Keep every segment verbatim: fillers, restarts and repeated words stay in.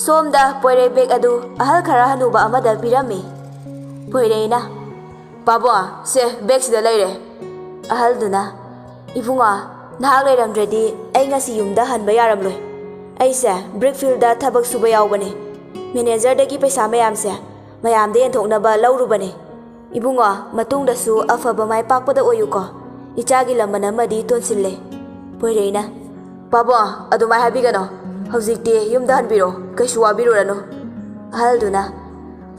ꯁꯣꯝꯗ ꯄꯣꯏꯔꯩ ꯕꯦꯒ ꯑꯗꯨ ꯑꯍꯜ ꯈꯔ ꯍꯅꯨꯕ ꯑꯃꯗ ꯄꯤꯔꯝꯃꯤ꯫ ꯄꯣꯏꯔꯩꯅ, "ꯄꯥꯕꯨꯡ, ꯁꯦ, ꯕꯦꯒꯁꯤꯗ ꯂꯩꯔꯦ꯫" ꯑꯍꯜꯗꯨꯅ, "ꯏꯕꯨꯡꯉꯣ, ꯅꯍꯥꯛ ꯂꯩꯔꯝꯗ꯭ꯔꯗꯤ ꯑꯩ ꯉꯁꯤ ꯌꯨꯝꯗ ꯍꯟꯕ ꯌꯥꯔꯝꯂꯣꯏ꯫ ꯑꯩꯁꯦ ꯕ꯭ꯔꯤꯛ ꯐꯤꯜꯗ ꯊꯕꯛ ꯁꯨꯕ ꯌꯥꯎꯕꯅꯦ꯫ ꯃꯦꯅꯦꯖꯔꯗꯒꯤ ꯄꯩꯁꯥ ꯃꯌꯥꯝꯁꯦ ꯃꯌꯥꯝꯗ ꯌꯦꯟꯊꯣꯛꯅꯕ ꯂꯧꯔꯨꯕꯅꯦ꯫ ꯏꯕꯨꯡꯉꯣ, ꯃꯇꯨꯡꯗꯁꯨ ꯑꯐꯕ ꯃꯥꯏ ꯄꯥꯛꯄꯗ ꯑꯣꯏꯌꯨꯀꯣ꯫ ꯏꯆꯥꯒꯤ ꯂꯃꯟ ꯑꯃꯗꯤ ꯇꯣꯟꯁꯤꯜꯂꯦ꯫" ꯄꯣꯏꯔꯩꯅ, "ꯄꯥꯕꯨꯡ, ꯑꯗꯨꯃꯥꯏ ꯍꯥꯏꯕꯤꯒꯅꯣ꯫ ꯍꯧꯖꯤꯛꯇꯤ ꯌꯨꯝꯗ ꯍꯟꯕꯤꯔꯣ, ꯀꯩꯁꯨ ꯋꯥꯕꯤꯔꯨꯔꯅꯨ꯫" ꯑꯍꯜꯗꯨꯅ,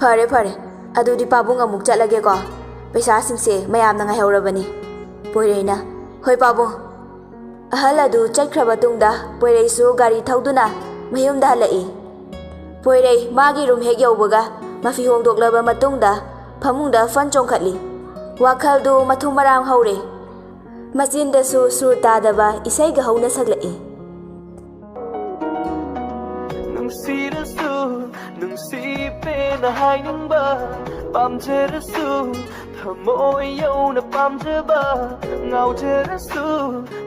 "ꯐꯔꯦ, ꯐꯔꯦ, ꯑꯗꯨꯗꯤ ꯄꯥꯕꯨꯡ ꯑꯃꯨꯛ ꯆꯠꯂꯒꯦꯀꯣ꯫ ꯄꯩꯁꯥꯁꯤꯡꯁꯦ ꯃꯌꯥꯝꯅ ꯉꯥꯏꯍꯧꯔꯕꯅꯤ꯫" ꯄꯣꯏꯔꯩꯅ, "ꯍꯣꯏ ꯄꯥꯕꯨꯡ꯫" ꯑꯍꯜ ꯑꯗꯨ ꯆꯠꯈ꯭ꯔꯕ ꯇꯨꯡꯗ ꯄꯣꯏꯔꯩꯁꯨ ꯒꯥꯔꯤ ꯊꯧꯗꯨꯅ ꯃꯌꯨꯝꯗ ꯍꯜꯂꯛꯏ꯫ ꯄꯣꯏꯔꯩ ꯃꯥꯒꯤ ꯔꯨꯝ ꯍꯦꯛ ꯌꯧꯕꯒ ꯃꯐꯤ ꯍꯣꯡꯗꯣꯛꯂꯕ ꯃꯇꯨꯡꯗ ꯐꯃꯨꯡꯗ ꯐꯟ ꯆꯣꯡꯈꯠꯂꯤ꯫ ꯋꯥꯈꯜꯗꯨ ꯃꯊꯨꯝ ꯃꯔꯥꯡ ꯍꯧꯔꯦ꯫ ꯃꯆꯤꯟꯗꯁꯨ ꯁꯨꯔ ꯇꯥꯗꯕ ꯏꯁꯩꯒ ꯍꯧꯅ ꯁꯛꯂꯛꯏ꯫ ꯅꯨꯡꯁꯤꯔꯁꯨ, ꯅꯨꯡꯁꯤꯄꯦꯅ ꯍꯥꯏꯅꯤꯡꯕ, ꯄꯥꯝꯖꯔꯁꯨ, ꯊꯃꯣꯏ ꯌꯧꯅ ꯄꯥꯝꯖꯕ, ꯉꯥꯎꯖꯔꯁꯨ,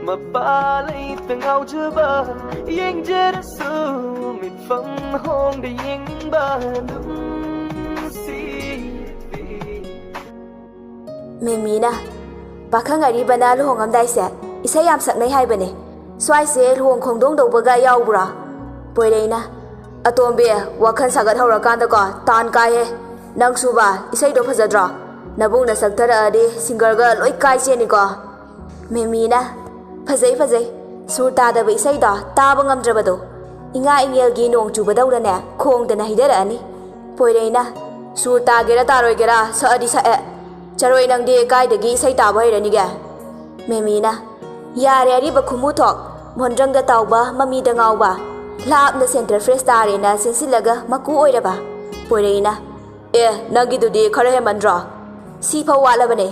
ꯃꯄꯥ ꯂꯩꯇ ꯉꯥꯎꯖꯕ, ꯌꯦꯡꯖꯔꯁꯨ, ꯃꯤꯠꯐꯝ ꯍꯣꯡꯗ ꯌꯦꯡꯅꯤꯡꯕ, ꯅꯨꯡꯁꯤꯕꯤ꯫ ꯃꯦꯃꯤꯅ, "ꯄꯥꯈꯪ ꯑꯔꯤꯕꯅ ꯂꯨꯍꯣꯡꯉꯝꯗꯥꯏꯁꯦ ꯏꯁꯩ ꯌꯥꯝ ꯁꯛꯅꯩ ꯍꯥꯏꯕꯅꯦ꯫ ꯁ꯭ꯋꯥꯏꯁꯦ ꯂꯨꯍꯣꯡ ꯈꯣꯡꯗꯣꯡꯗꯧꯕꯒ ꯌꯥꯎꯕ꯭ꯔꯣ?" ꯄꯣꯏꯔꯩꯅ, "ꯑꯇꯣꯝꯕꯤ, ꯋꯥꯈꯜ ꯁꯥꯒꯠ ꯍꯧꯔꯀꯥꯟꯗꯀꯣ ꯇꯥꯟ ꯀꯥꯏꯍꯦ꯫ ꯅꯪꯁꯨꯕ ꯏꯁꯩꯗꯣ ꯐꯖꯗ꯭ꯔꯣ? ꯅꯕꯨꯡꯅ ꯁꯛꯊꯔꯛꯑꯗꯤ ꯁꯤꯡꯒꯔꯒ ꯂꯣꯏ ꯀꯥꯏ ꯆꯦꯅꯤꯀꯣ꯫" ꯃꯦꯃꯤꯅ, "ꯐꯖꯩ, ꯐꯖꯩ꯫ ꯁꯨꯔ ꯇꯥꯗꯕ ꯏꯁꯩꯗꯣ ꯇꯥꯕ ꯉꯝꯗ꯭ꯔꯕꯗꯣ꯫ ꯏꯉꯥ ꯏꯉꯦꯜꯒꯤ ꯅꯣꯡ ꯆꯨꯕꯗꯧꯅꯅꯦ ꯈꯣꯡꯗꯅ ꯍꯩꯊꯔꯛꯑꯅꯤ꯫" ꯄꯣꯏꯔꯩꯅ, "ꯁꯨꯔ ꯇꯥꯒꯦꯔꯥ ꯇꯥꯔꯣꯏꯒꯦꯔꯥ ꯁꯛꯑꯗꯤ ꯁꯛꯑꯦ꯫ ꯆꯔꯣꯏ, ꯅꯪꯗꯤ ꯀꯥꯏꯗꯒꯤ ꯏꯁꯩ ꯇꯥꯕ ꯍꯩꯔꯅꯤꯒꯦ?" ꯃꯦꯃꯤꯅ, "ꯌꯥꯔꯦ ꯑꯔꯤꯕ ꯈꯨꯃꯨ ꯊꯣꯛ, ꯃꯣꯟꯗ꯭ꯔꯪꯗ ꯇꯥꯎꯕ, ꯃꯃꯤꯗ ꯉꯥꯎꯕ, ꯂꯥꯞꯅ ꯁꯦꯟꯇꯔ ꯐ꯭ꯔꯦꯁ ꯇꯥꯔꯦꯅ ꯆꯦꯟꯁꯤꯜꯂꯒ ꯃꯀꯨ ꯑꯣꯏꯔꯕ꯫" ꯄꯣꯏꯔꯩꯅ, "ꯑꯦ, ꯅꯪꯒꯤꯗꯨꯗꯤ ꯈꯔ ꯍꯦꯟꯃꯟꯗ꯭ꯔꯣ? ꯁꯤꯐꯥꯎ ꯋꯥꯠꯂꯕꯅꯦ꯫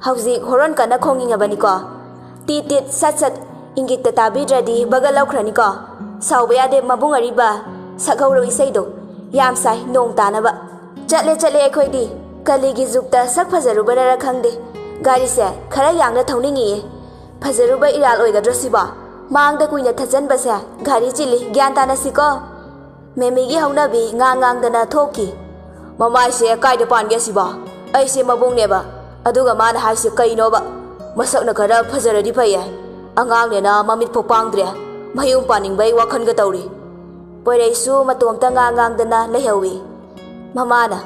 ꯍꯧꯖꯤꯛ ꯍꯣꯔꯣꯟ ꯀꯟꯅ ꯈꯣꯡꯉꯤꯉꯕꯅꯤꯀꯣ꯫ ꯇꯤꯠ ꯇꯤꯠ ꯁꯠ ꯁꯠ ꯏꯪꯒꯤꯠꯇ ꯇꯥꯕꯤꯗ꯭ꯔꯗꯤ ꯕꯒ ꯂꯧꯈ꯭ꯔꯅꯤꯀꯣ꯫ ꯁꯥꯎꯕ ꯌꯥꯗꯦ ꯃꯕꯨꯡ ꯑꯔꯤꯕ, ꯁꯛꯍꯧꯔꯣ ꯏꯁꯩꯗꯣ꯫ ꯌꯥꯝ ꯁꯥꯏ ꯅꯣꯡ ꯇꯥꯅꯕ꯫ ꯆꯠꯂꯦ ꯆꯠꯂꯦ ꯑꯩꯈꯣꯏꯗꯤ꯫ ꯀꯂꯤꯒꯤ ꯖꯨꯛꯇ ꯁꯛ ꯐꯖꯔꯨꯕꯅꯔ ꯈꯪꯗꯦ, ꯒꯥꯔꯤꯁꯦ ꯈꯔ ꯌꯥꯡꯅ ꯊꯧꯅꯤꯡꯉꯤꯌꯦ꯫ ꯐꯖꯔꯨꯕ ꯏꯔꯥꯜ ꯑꯣꯏꯒꯗ꯭ꯔꯣ ꯁꯤꯕꯣ? ꯃꯥꯡꯗ ꯀꯨꯏꯅ ꯊꯠꯆꯟꯕꯁꯦ ꯒꯥꯔꯤ ꯆꯤꯜꯂꯤ, ꯒ꯭ꯌꯥꯟ ꯇꯥꯅꯁꯤꯀꯣ꯫" ꯃꯦꯃꯤꯒꯤ ꯍꯧꯅꯕꯤ ꯉꯥꯡ ꯉꯥꯡꯗꯅ ꯊꯣꯛꯈꯤ꯫ "ꯃꯃꯥꯏꯁꯦ ꯀꯥꯏꯗ ꯄꯥꯟꯒꯦ ꯁꯤꯕꯣ? ꯑꯩꯁꯦ ꯃꯕꯨꯡꯅꯦꯕ, ꯑꯗꯨꯒ ꯃꯥꯅ ꯍꯥꯏꯁꯦ ꯀꯩꯅꯣꯕ? ꯃꯁꯛꯅ ꯈꯔ ꯐꯖꯔꯗꯤ ꯐꯩꯌꯦ, ꯑꯉꯥꯡꯅꯦꯅ ꯃꯃꯤꯠꯐꯥꯎ ꯄꯥꯡꯗ꯭ꯔꯦ, ꯃꯌꯨꯝ ꯄꯥꯅꯤꯡꯕꯩ ꯋꯥꯈꯜꯒ ꯇꯧꯔꯤ꯫" ꯄꯣꯏꯔꯩꯁꯨ ꯃꯇꯣꯝꯇ ꯉꯥꯡ ꯉꯥꯡꯗꯅ ꯂꯩꯍꯧꯏ꯫ ꯃꯃꯥꯅ,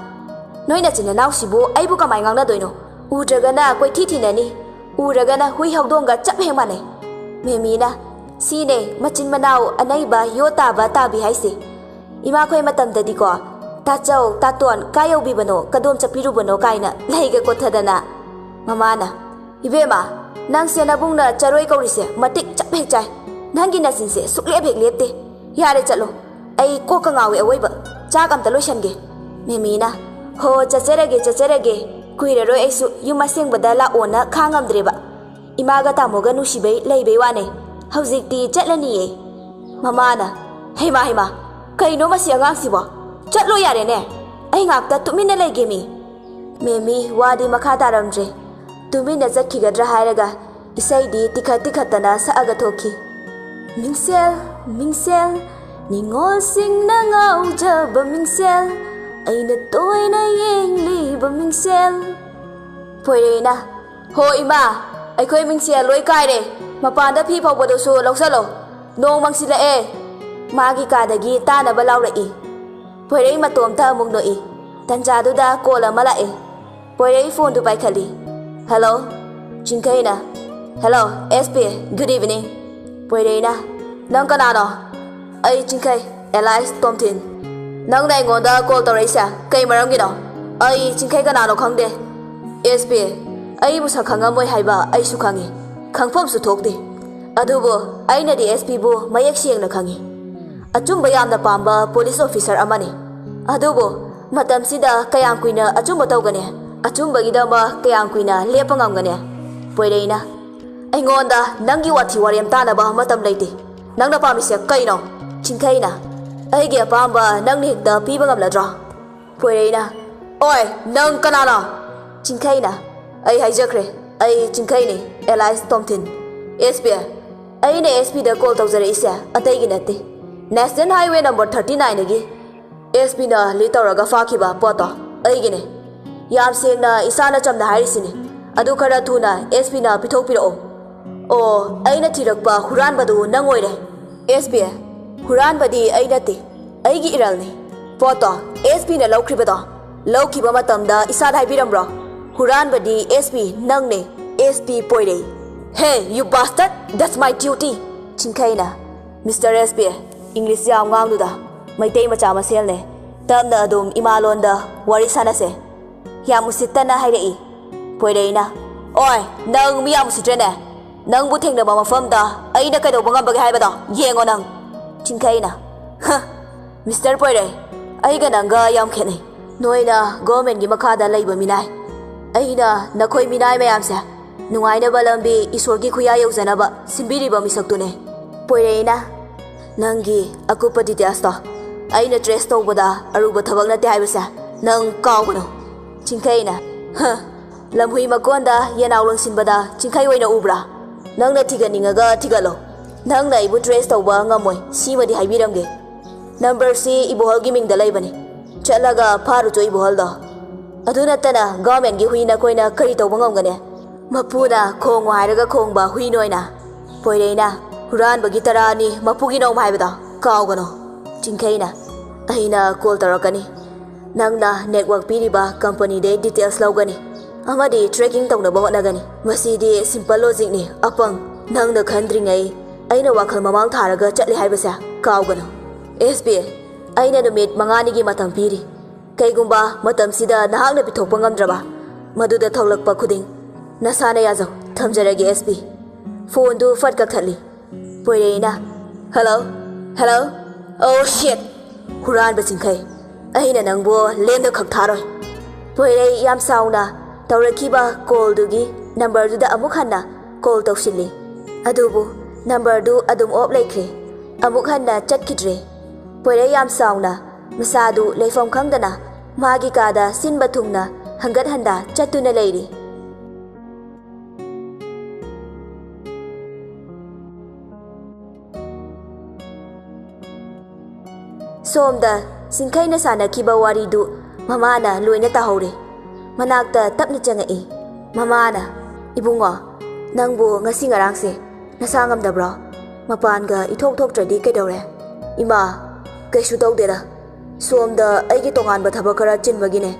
"ꯅꯣꯏ ꯅꯆꯤꯟ ꯅꯅꯥꯎꯁꯤꯕꯨ ꯑꯩꯕꯨ ꯀꯃꯥꯏ ꯉꯥꯡꯅꯗꯣꯏꯅꯣ? ꯎꯗ꯭ꯔꯒꯅ ꯀꯣꯏꯊꯤ ꯊꯤꯅꯅꯤ, ꯎꯔꯒꯅ ꯍꯨꯏ ꯍꯧꯗꯣꯡꯒ ꯆꯞ ꯍꯦꯛ ꯃꯥꯟꯅꯩ꯫" ꯃꯦꯃꯤꯅ, "ꯁꯤꯅꯦ ꯃꯆꯤꯟ ꯃꯅꯥꯎ ꯑꯅꯩꯕ ꯌꯣ ꯇꯥꯕ ꯇꯥꯕꯤ ꯍꯥꯏꯁꯦ꯫ ꯏꯃꯥꯈꯣꯏ ꯃꯇꯝꯗꯗꯤꯀꯣ, ꯇꯥꯆꯧ, ꯇꯥꯇꯣꯟ, ꯀꯥꯏ ꯌꯧꯕꯤꯕꯅꯣ, ꯀꯗꯣꯝ ꯆꯠꯄꯤꯔꯨꯕꯅꯣ ꯀꯥꯏꯅ ꯂꯩꯒ ꯀꯣꯠꯊꯗꯅ꯫" ꯃꯃꯥꯅ, "ꯏꯕꯦꯝꯃ, ꯅꯪꯁꯦ ꯅꯕꯨꯡꯅ ꯆꯔꯣꯏ ꯀꯧꯔꯤꯁꯦ ꯃꯇꯤꯛ ꯆꯞ ꯍꯦꯛ ꯆꯥꯏ꯫ ꯅꯪꯒꯤ ꯅꯆꯤꯟꯁꯦ ꯁꯨꯛꯂꯦꯞ ꯍꯦꯛ ꯂꯦꯞꯇꯦ꯫ ꯌꯥꯔꯦ, ꯆꯠꯂꯣ꯫ ꯑꯩ ꯀꯣꯛꯀ ꯉꯥꯎꯋꯦ ꯑꯋꯣꯏꯕ꯫ ꯆꯥꯛ ꯑꯝꯇ ꯂꯣꯏꯁꯟꯒꯦ꯫" ꯃꯦꯃꯤꯅ, "ꯍꯣ, ꯆꯠꯆꯔꯒꯦ, ꯆꯠꯆꯔꯒꯦ꯫ ꯀꯨꯏꯔꯔꯣꯏ ꯑꯩꯁꯨ ꯌꯨꯝ ꯑꯁꯦꯡꯕꯗ ꯂꯥꯛꯑꯣꯅ ꯈꯥꯡꯉꯝꯗ꯭ꯔꯦꯕ꯫ ꯏꯃꯥꯒ ꯇꯥꯃꯣꯒ ꯅꯨꯡꯁꯤꯕꯩ ꯂꯩꯕꯩ ꯋꯥꯅꯦ꯫ ꯍꯧꯖꯤꯛꯇꯤ ꯆꯠꯂꯅꯤꯌꯦ꯫" ꯃꯃꯥꯅ, "ꯍꯩꯃꯥ, ꯍꯩꯃꯥ, ꯀꯩꯅꯣ ꯃꯁꯤ ꯑꯉꯥꯡꯁꯤꯕꯣ? ꯆꯠꯂꯣ ꯌꯥꯔꯦꯅꯦ꯫ ꯑꯩ ꯉꯥꯛꯇ ꯇꯨꯃꯤꯟꯅ ꯂꯩꯒꯦꯃꯤ꯫" ꯃꯦꯃꯤ ꯋꯥꯗꯤ ꯃꯈꯥ ꯇꯥꯔꯝꯗ꯭ꯔꯦ꯫ ꯇꯨꯃꯤꯟꯅ ꯆꯠꯈꯤꯒꯗ꯭ꯔꯥ ꯍꯥꯏꯔꯒ ꯏꯁꯩꯗꯤ ꯇꯤꯈꯠ ꯇꯤꯈꯠꯇꯅ ꯁꯛꯑꯒ ꯊꯣꯛꯈꯤ꯫ "ꯃꯤꯡꯁꯦꯜ, ꯃꯤꯡꯁꯦꯜ, ꯅꯤꯉꯣꯜꯁꯤꯡꯅ ꯉꯥꯎꯖꯕ ꯃꯤꯡꯁꯦꯜ, ꯑꯩꯅ ꯇꯣꯏꯅ ꯌꯦꯡꯂꯤꯕ ꯃꯤꯡꯁꯦꯜ꯫" ꯄꯣꯏꯔꯩꯅ, "ꯍꯣ ꯏꯃꯥ, ꯑꯩꯈꯣꯏ ꯃꯤꯡꯁꯦꯜ ꯂꯣꯏ ꯀꯥꯏꯔꯦ꯫ ꯃꯄꯥꯟꯗ ꯐꯤ ꯐꯧꯕꯗꯨꯁꯨ ꯂꯧꯁꯜꯂꯣ꯫ ꯅꯣꯡ ꯃꯪꯁꯤꯜꯂꯛꯑꯦ꯫" ꯃꯥꯒꯤ ꯀꯥꯗꯒꯤ ꯇꯥꯅꯕ ꯂꯥꯎꯔꯛꯏ꯫ ꯄꯣꯏꯔꯩ ꯃꯇꯣꯝꯇ ꯑꯃꯨꯛ ꯅꯣꯛꯏ꯫ ꯇꯟꯖꯥꯗꯨꯗ ꯀꯣꯜ ꯑꯃ ꯂꯥꯛꯑꯦ꯫ ꯄꯣꯏꯔꯩ ꯐꯣꯟꯗꯨ ꯄꯥꯏꯈꯠꯂꯤ꯫ "ꯍꯦꯜꯂꯣ?" ꯆꯤꯡꯈꯩꯅ, "hello, S P, good evening." ꯄꯣꯏꯔꯩꯅ, "ꯅꯪ ꯀꯅꯥꯅꯣ?" "ꯑꯩ ꯆꯤꯡꯈꯩ, ꯑꯦꯂꯥꯏꯁ ꯇꯣꯝꯊꯤꯟ꯫" "ꯅꯪꯅ ꯑꯩꯉꯣꯟꯗ ꯀꯣꯜ ꯇꯧꯔꯛꯏꯁꯦ ꯀꯩ ꯃꯔꯝꯒꯤꯅꯣ?" "ꯑꯩ ꯆꯤꯡꯈꯩ ꯀꯅꯥꯅꯣ ꯈꯪꯗꯦ꯫" "ꯑꯦꯁ ꯄꯤ, ꯑꯩꯕꯨ ꯁꯛ ꯈꯪꯉꯝꯃꯣꯏ ꯍꯥꯏꯕ ꯑꯩꯁꯨ ꯈꯪꯉꯤ, ꯈꯪꯐꯝꯁꯨ ꯊꯣꯛꯇꯦ꯫ ꯑꯗꯨꯕꯨ ꯑꯩꯅꯗꯤ ꯑꯦꯁ ꯄꯤꯕꯨ ꯃꯌꯦꯛ ꯁꯦꯡꯅ ꯈꯪꯉꯤ꯫ ꯑꯆꯨꯝꯕ ꯌꯥꯝꯅ ꯄꯥꯝꯕ ꯄꯨꯂꯤꯁ ꯑꯣꯐꯤꯁꯥꯔ ꯑꯃꯅꯤ꯫ ꯑꯗꯨꯕꯨ ꯃꯇꯝꯁꯤꯗ ꯀꯌꯥꯝ ꯀꯨꯏꯅ ꯑꯆꯨꯝꯕ ꯇꯧꯒꯅꯤ? ꯑꯆꯨꯝꯕꯒꯤꯗꯃꯛ ꯀꯌꯥꯝ ꯀꯨꯏꯅ ꯂꯦꯞꯄ ꯉꯝꯒꯅꯤ?" ꯄꯣꯏꯔꯩꯅ, "ꯑꯩꯉꯣꯟꯗ ꯅꯪꯒꯤ ꯋꯥꯊꯤ ꯋꯥꯔꯦꯝ ꯇꯥꯅꯕ ꯃꯇꯝ ꯂꯩꯇꯦ꯫ ꯅꯪꯅ ꯄꯥꯝꯃꯤꯁꯦ ꯀꯩꯅꯣ?" ꯆꯤꯡꯈꯩꯅ, "ꯑꯩꯒꯤ ꯑꯄꯥꯝꯕ ꯅꯪꯅ ꯍꯦꯛꯇ ꯄꯤꯕ ꯉꯝꯂꯗ꯭ꯔꯣ?" ꯄꯣꯏꯔꯩꯅ, "ꯑꯣꯏ, ꯅꯪ ꯀꯅꯥꯅꯣ?" ꯆꯤꯡꯈꯩꯅ, "ꯑꯩ ꯍꯥꯏꯖꯈ꯭ꯔꯦ, ꯑꯩ ꯆꯤꯡꯈꯩꯅꯤ, ꯑꯦꯂꯥꯏꯁ ꯇꯣꯝꯊꯤꯟ꯫ ꯑꯦꯁ ꯄꯤ, ꯑꯩꯅ ꯑꯦꯁ ꯄꯤꯗ ꯀꯣꯜ ꯇꯧꯖꯔꯛꯏꯁꯦ ꯑꯇꯩꯒꯤ ꯅꯠꯇꯦ꯫ National Highway number thirty nineꯗꯒꯤ ꯑꯦꯁ ꯄꯤꯅ ꯂꯤꯗ ꯇꯧꯔꯒ ꯐꯥꯈꯤꯕ ꯄꯣꯠꯇꯣ ꯑꯩꯒꯤꯅꯦ꯫ ꯌꯥꯝ ꯁꯦꯡꯅ ꯏꯁꯥꯅ ꯆꯝꯅ ꯍꯥꯏꯔꯤꯁꯤꯅꯤ꯫ ꯑꯗꯨ ꯈꯔ ꯊꯨꯅ ꯑꯦꯁ ꯄꯤꯅ ꯄꯤꯊꯣꯛꯄꯤꯔꯛꯑꯣ꯫ ꯑꯣ, ꯑꯩꯅ ꯊꯤꯔꯛꯄ ꯍꯨꯔꯥꯟꯕꯗꯨ ꯅꯪ ꯑꯣꯏꯔꯦ꯫ ꯑꯦꯁ ꯄꯤ, ꯍꯨꯔꯥꯟꯕꯗꯤ ꯑꯩ ꯅꯠꯇꯦ, ꯑꯩꯒꯤ ꯏꯔꯜꯅꯤ꯫ ꯄꯣꯠꯇꯣ ꯑꯦꯁ ꯄꯤꯅ ꯂꯧꯈ꯭ꯔꯤꯕꯗꯣ, ꯂꯧꯈꯤꯕ ꯃꯇꯝꯗ ꯏꯁꯥꯗ ꯍꯥꯏꯕꯤꯔꯝꯕ꯭ꯔꯣ? ꯍꯨꯔꯥꯟꯕꯗꯤ ꯑꯦꯁ ꯄꯤ ꯅꯪꯅꯦ, S P Poirei. Hey, you bastard! That's my duty! ꯆꯤꯡꯈꯩꯅ, ꯃꯤꯁꯇꯔ ꯑꯦꯁ ꯄꯤ, ꯏꯪꯂꯤꯁ ꯌꯥꯝ ꯉꯥꯡꯅꯨꯗ, ꯃꯩꯇꯩ ꯃꯆꯥ ꯃꯁꯦꯜꯅꯦ, ꯇꯞꯅ ꯑꯗꯨꯝ ꯏꯃꯥ ꯂꯣꯟꯗ ꯋꯥꯔꯤ ꯁꯥꯟꯅꯁꯦ꯫ ꯌꯥꯝ ꯎꯁꯤꯠꯇꯅ ꯍꯥꯏꯔꯛꯏ꯫ ꯄꯣꯏꯔꯩꯅ, ꯑꯣꯏ, ꯅꯪ ꯃꯤ ꯌꯥꯝ ꯎꯁꯤꯠꯇ꯭ꯔꯦꯅꯦ꯫ ꯅꯪꯕꯨ ꯊꯦꯡꯅꯕ ꯃꯐꯝꯗ ꯑꯩꯅ ꯀꯩꯗꯧꯕ ꯉꯝꯕꯒꯦ ꯍꯥꯏꯕꯗꯣ ꯌꯦꯡꯉꯣ ꯅꯪ꯫ ꯆꯤꯡꯈꯩꯅ, ꯍ, ꯃꯤꯁꯇꯔ ꯄꯣꯏꯔꯩ, ꯑꯩꯒ ꯅꯪꯒ ꯌꯥꯝ ꯈꯦꯠꯅꯩ꯫ ꯅꯣꯏꯅ ꯒꯣꯔꯃꯦꯟꯒꯤ ꯃꯈꯥꯗ ꯂꯩꯕ ꯃꯤꯅꯥꯏ, ꯑꯩꯅ ꯅꯈꯣꯏ ꯃꯤꯅꯥꯏ ꯃꯌꯥꯝꯁꯦ ꯅꯨꯡꯉꯥꯏꯅꯕ ꯂꯝꯕꯤ ꯏꯁꯣꯔꯒꯤ ꯈꯨꯌꯥ ꯌꯧꯖꯅꯕ ꯁꯤꯟꯕꯤꯔꯤꯕ ꯃꯤꯁꯛꯇꯨꯅꯦ꯫ ꯄꯣꯏꯔꯩꯅ, ꯅꯪꯒꯤ ꯑꯀꯨꯞꯄ ꯗꯤꯇꯦꯜꯁꯇꯣ ꯑꯩꯅ ꯇ꯭ꯔꯦꯁ ꯇꯧꯕꯗ ꯑꯔꯨꯕ ꯊꯕꯛ ꯅꯠꯇꯦ ꯍꯥꯏꯕꯁꯦ ꯅꯪ ꯀꯥꯎꯒꯅꯨ꯫ ꯆꯤꯡꯈꯩꯅ, ꯍ, ꯂꯝꯍꯨꯏ ꯃꯀꯣꯟꯗ ꯌꯦꯅꯥꯎ ꯂꯪꯁꯤꯟꯕꯗ ꯆꯤꯡꯈꯩ ꯑꯣꯏꯅ ꯎꯕ꯭ꯔꯥ? ꯅꯪꯅ ꯊꯤꯒꯠꯅꯤꯡꯉꯒ ꯊꯤꯒꯠꯂꯣ꯫ ꯅꯪꯅ ꯑꯩꯕꯨ ꯇ꯭ꯔꯦꯁ ꯇꯧꯕ ꯉꯝꯃꯣꯏ, ꯁꯤꯃꯗꯤ ꯍꯥꯏꯕꯤꯔꯝꯒꯦ꯫ ꯅꯝꯕꯔꯁꯤ ꯏꯕꯣꯍꯜꯒꯤ ꯃꯤꯡꯗ ꯂꯩꯕꯅꯤ꯫ ꯆꯠꯂꯒ ꯐꯥꯔꯨꯆꯣ ꯏꯕꯣꯍꯜꯗꯣ꯫ ꯑꯗꯨ ꯅꯠꯇꯅ ꯒꯣꯔꯃꯦꯟꯒꯤ ꯍꯨꯏ ꯅꯈꯣꯏꯅ ꯀꯔꯤ ꯇꯧꯕ ꯉꯝꯒꯅꯤ? ꯃꯄꯨꯅ ꯈꯣꯡꯉꯣ ꯍꯥꯏꯔꯒ ꯈꯣꯡꯕ ꯍꯨꯏ ꯅꯣꯏꯅ꯫ ꯄꯣꯏꯔꯩꯅ, ꯍꯨꯔꯥꯟꯕꯒꯤ ꯇꯔꯥꯅꯤ ꯃꯄꯨꯒꯤ ꯅꯣꯡ ꯍꯥꯏꯕꯗꯣ ꯀꯥꯎꯒꯅꯨ꯫ ꯆꯤꯡꯈꯩꯅ, ꯑꯩꯅ ꯀꯣꯜ ꯇꯧꯔꯛꯀꯅꯤ꯫ ꯅꯪꯅ ꯅꯦꯠꯋꯥꯛ ꯄꯤꯔꯤꯕ ꯀꯝꯄꯅꯤꯗꯩ ꯗꯤꯇꯦꯜꯁ ꯂꯧꯒꯅꯤ ꯑꯃꯗꯤ ꯇ꯭ꯔꯦꯀꯤꯡ ꯇꯧꯅꯕ ꯍꯣꯠꯅꯒꯅꯤ꯫ ꯃꯁꯤꯗꯤ ꯁꯤꯝꯄꯜ ꯂꯣꯖꯤꯛꯅꯤ, ꯑꯄꯪ꯫ ꯅꯪꯅ ꯈꯟꯗ꯭ꯔꯤꯉꯩ ꯑꯩꯅ ꯋꯥꯈꯜ ꯃꯃꯥꯡ ꯊꯥꯔꯒ ꯆꯠꯂꯦ ꯍꯥꯏꯕꯁꯦ ꯀꯥꯎꯒꯅꯨ꯫ ꯑꯦꯁ ꯄꯤ, ꯑꯩꯅ ꯅꯨꯃꯤꯠ ꯃꯉꯥꯅꯤꯒꯤ ꯃꯇꯝ ꯄꯤꯔꯤ꯫ ꯀꯩꯒꯨꯝꯕ ꯃꯇꯝꯁꯤꯗ ꯅꯍꯥꯛꯅ ꯄꯤꯊꯣꯛꯄ ꯉꯝꯗ꯭ꯔꯕ, ꯃꯗꯨꯗ ꯊꯣꯛꯂꯛꯄ ꯈꯨꯗꯤꯡ ꯅꯁꯥꯅ ꯌꯥꯖꯧ꯫ ꯊꯝꯖꯔꯒꯦ, ꯑꯦꯁ ꯄꯤ꯫ ꯐꯣꯟꯗꯨ ꯐꯠ ꯀꯛꯊꯠꯂꯤ꯫ ꯄꯣꯏꯔꯩꯅ, "ꯍꯜꯂꯣ? ꯍꯜꯂꯣ? ꯑꯣ, ꯁꯤꯠ! ꯍꯨꯔꯥꯟꯕ ꯆꯤꯡꯈꯩ, ꯑꯩꯅ ꯅꯪꯕꯨ ꯂꯦꯝꯅ ꯈꯛ ꯊꯥꯔꯣꯏ!" ꯄꯣꯏꯔꯩ ꯌꯥꯝ ꯁꯥꯎꯅ ꯇꯧꯔꯛꯈꯤꯕ ꯀꯣꯜꯗꯨꯒꯤ ꯅꯝꯕꯔꯗꯨꯗ ꯑꯃꯨꯛ ꯍꯟꯅ ꯀꯣꯜ ꯇꯧꯁꯤꯜꯂꯤ꯫ ꯑꯗꯨꯕꯨ ꯅꯝꯕꯔꯗꯨ ꯑꯗꯨꯝ ꯑꯣꯞ ꯂꯩꯈ꯭ꯔꯦ꯫ ꯑꯃꯨꯛ ꯍꯟꯅ ꯆꯠꯈꯤꯗ꯭ꯔꯦ꯫ ꯄꯣꯏꯔꯩ ꯌꯥꯝ ꯁꯥꯎꯅ ꯃꯁꯥꯗꯨ ꯂꯩꯐꯝ ꯈꯪꯗꯅ ꯃꯥꯒꯤ ꯀꯥꯗ ꯁꯤꯟꯕ ꯊꯨꯡꯅ ꯍꯟꯒꯠ ꯍꯟꯗ ꯆꯠꯇꯨꯅ ꯂꯩꯔꯤ꯫ ꯁꯣꯝꯗ ꯁꯤꯡꯈꯩꯅ ꯁꯥꯟꯅꯈꯤꯕ ꯋꯥꯔꯤꯗꯨ ꯃꯃꯥꯅ ꯂꯣꯏꯅ ꯇꯥꯍꯧꯔꯦ꯫ ꯃꯅꯥꯛꯇ ꯇꯞꯅ ꯆꯪꯉꯛꯏ꯫ ꯃꯃꯥꯅ, "ꯏꯕꯨꯡꯉꯣ, ꯅꯪꯕꯨ ꯉꯁꯤ ꯉꯔꯥꯡꯁꯦ ꯅꯁꯥ ꯉꯝꯗꯕ꯭ꯔꯣ? ꯃꯄꯥꯟꯒ ꯏꯊꯣꯛ ꯊꯣꯛꯇ꯭ꯔꯗꯤ ꯀꯩꯗꯧꯔꯦ?" "ꯏꯃꯥ, ꯀꯩꯁꯨ ꯇꯧꯗꯦꯗ꯫ ꯁꯣꯝꯗ ꯑꯩꯒꯤ ꯇꯣꯉꯥꯟꯕ ꯊꯕꯛ ꯈꯔ ꯆꯤꯟꯕꯒꯤꯅꯦ꯫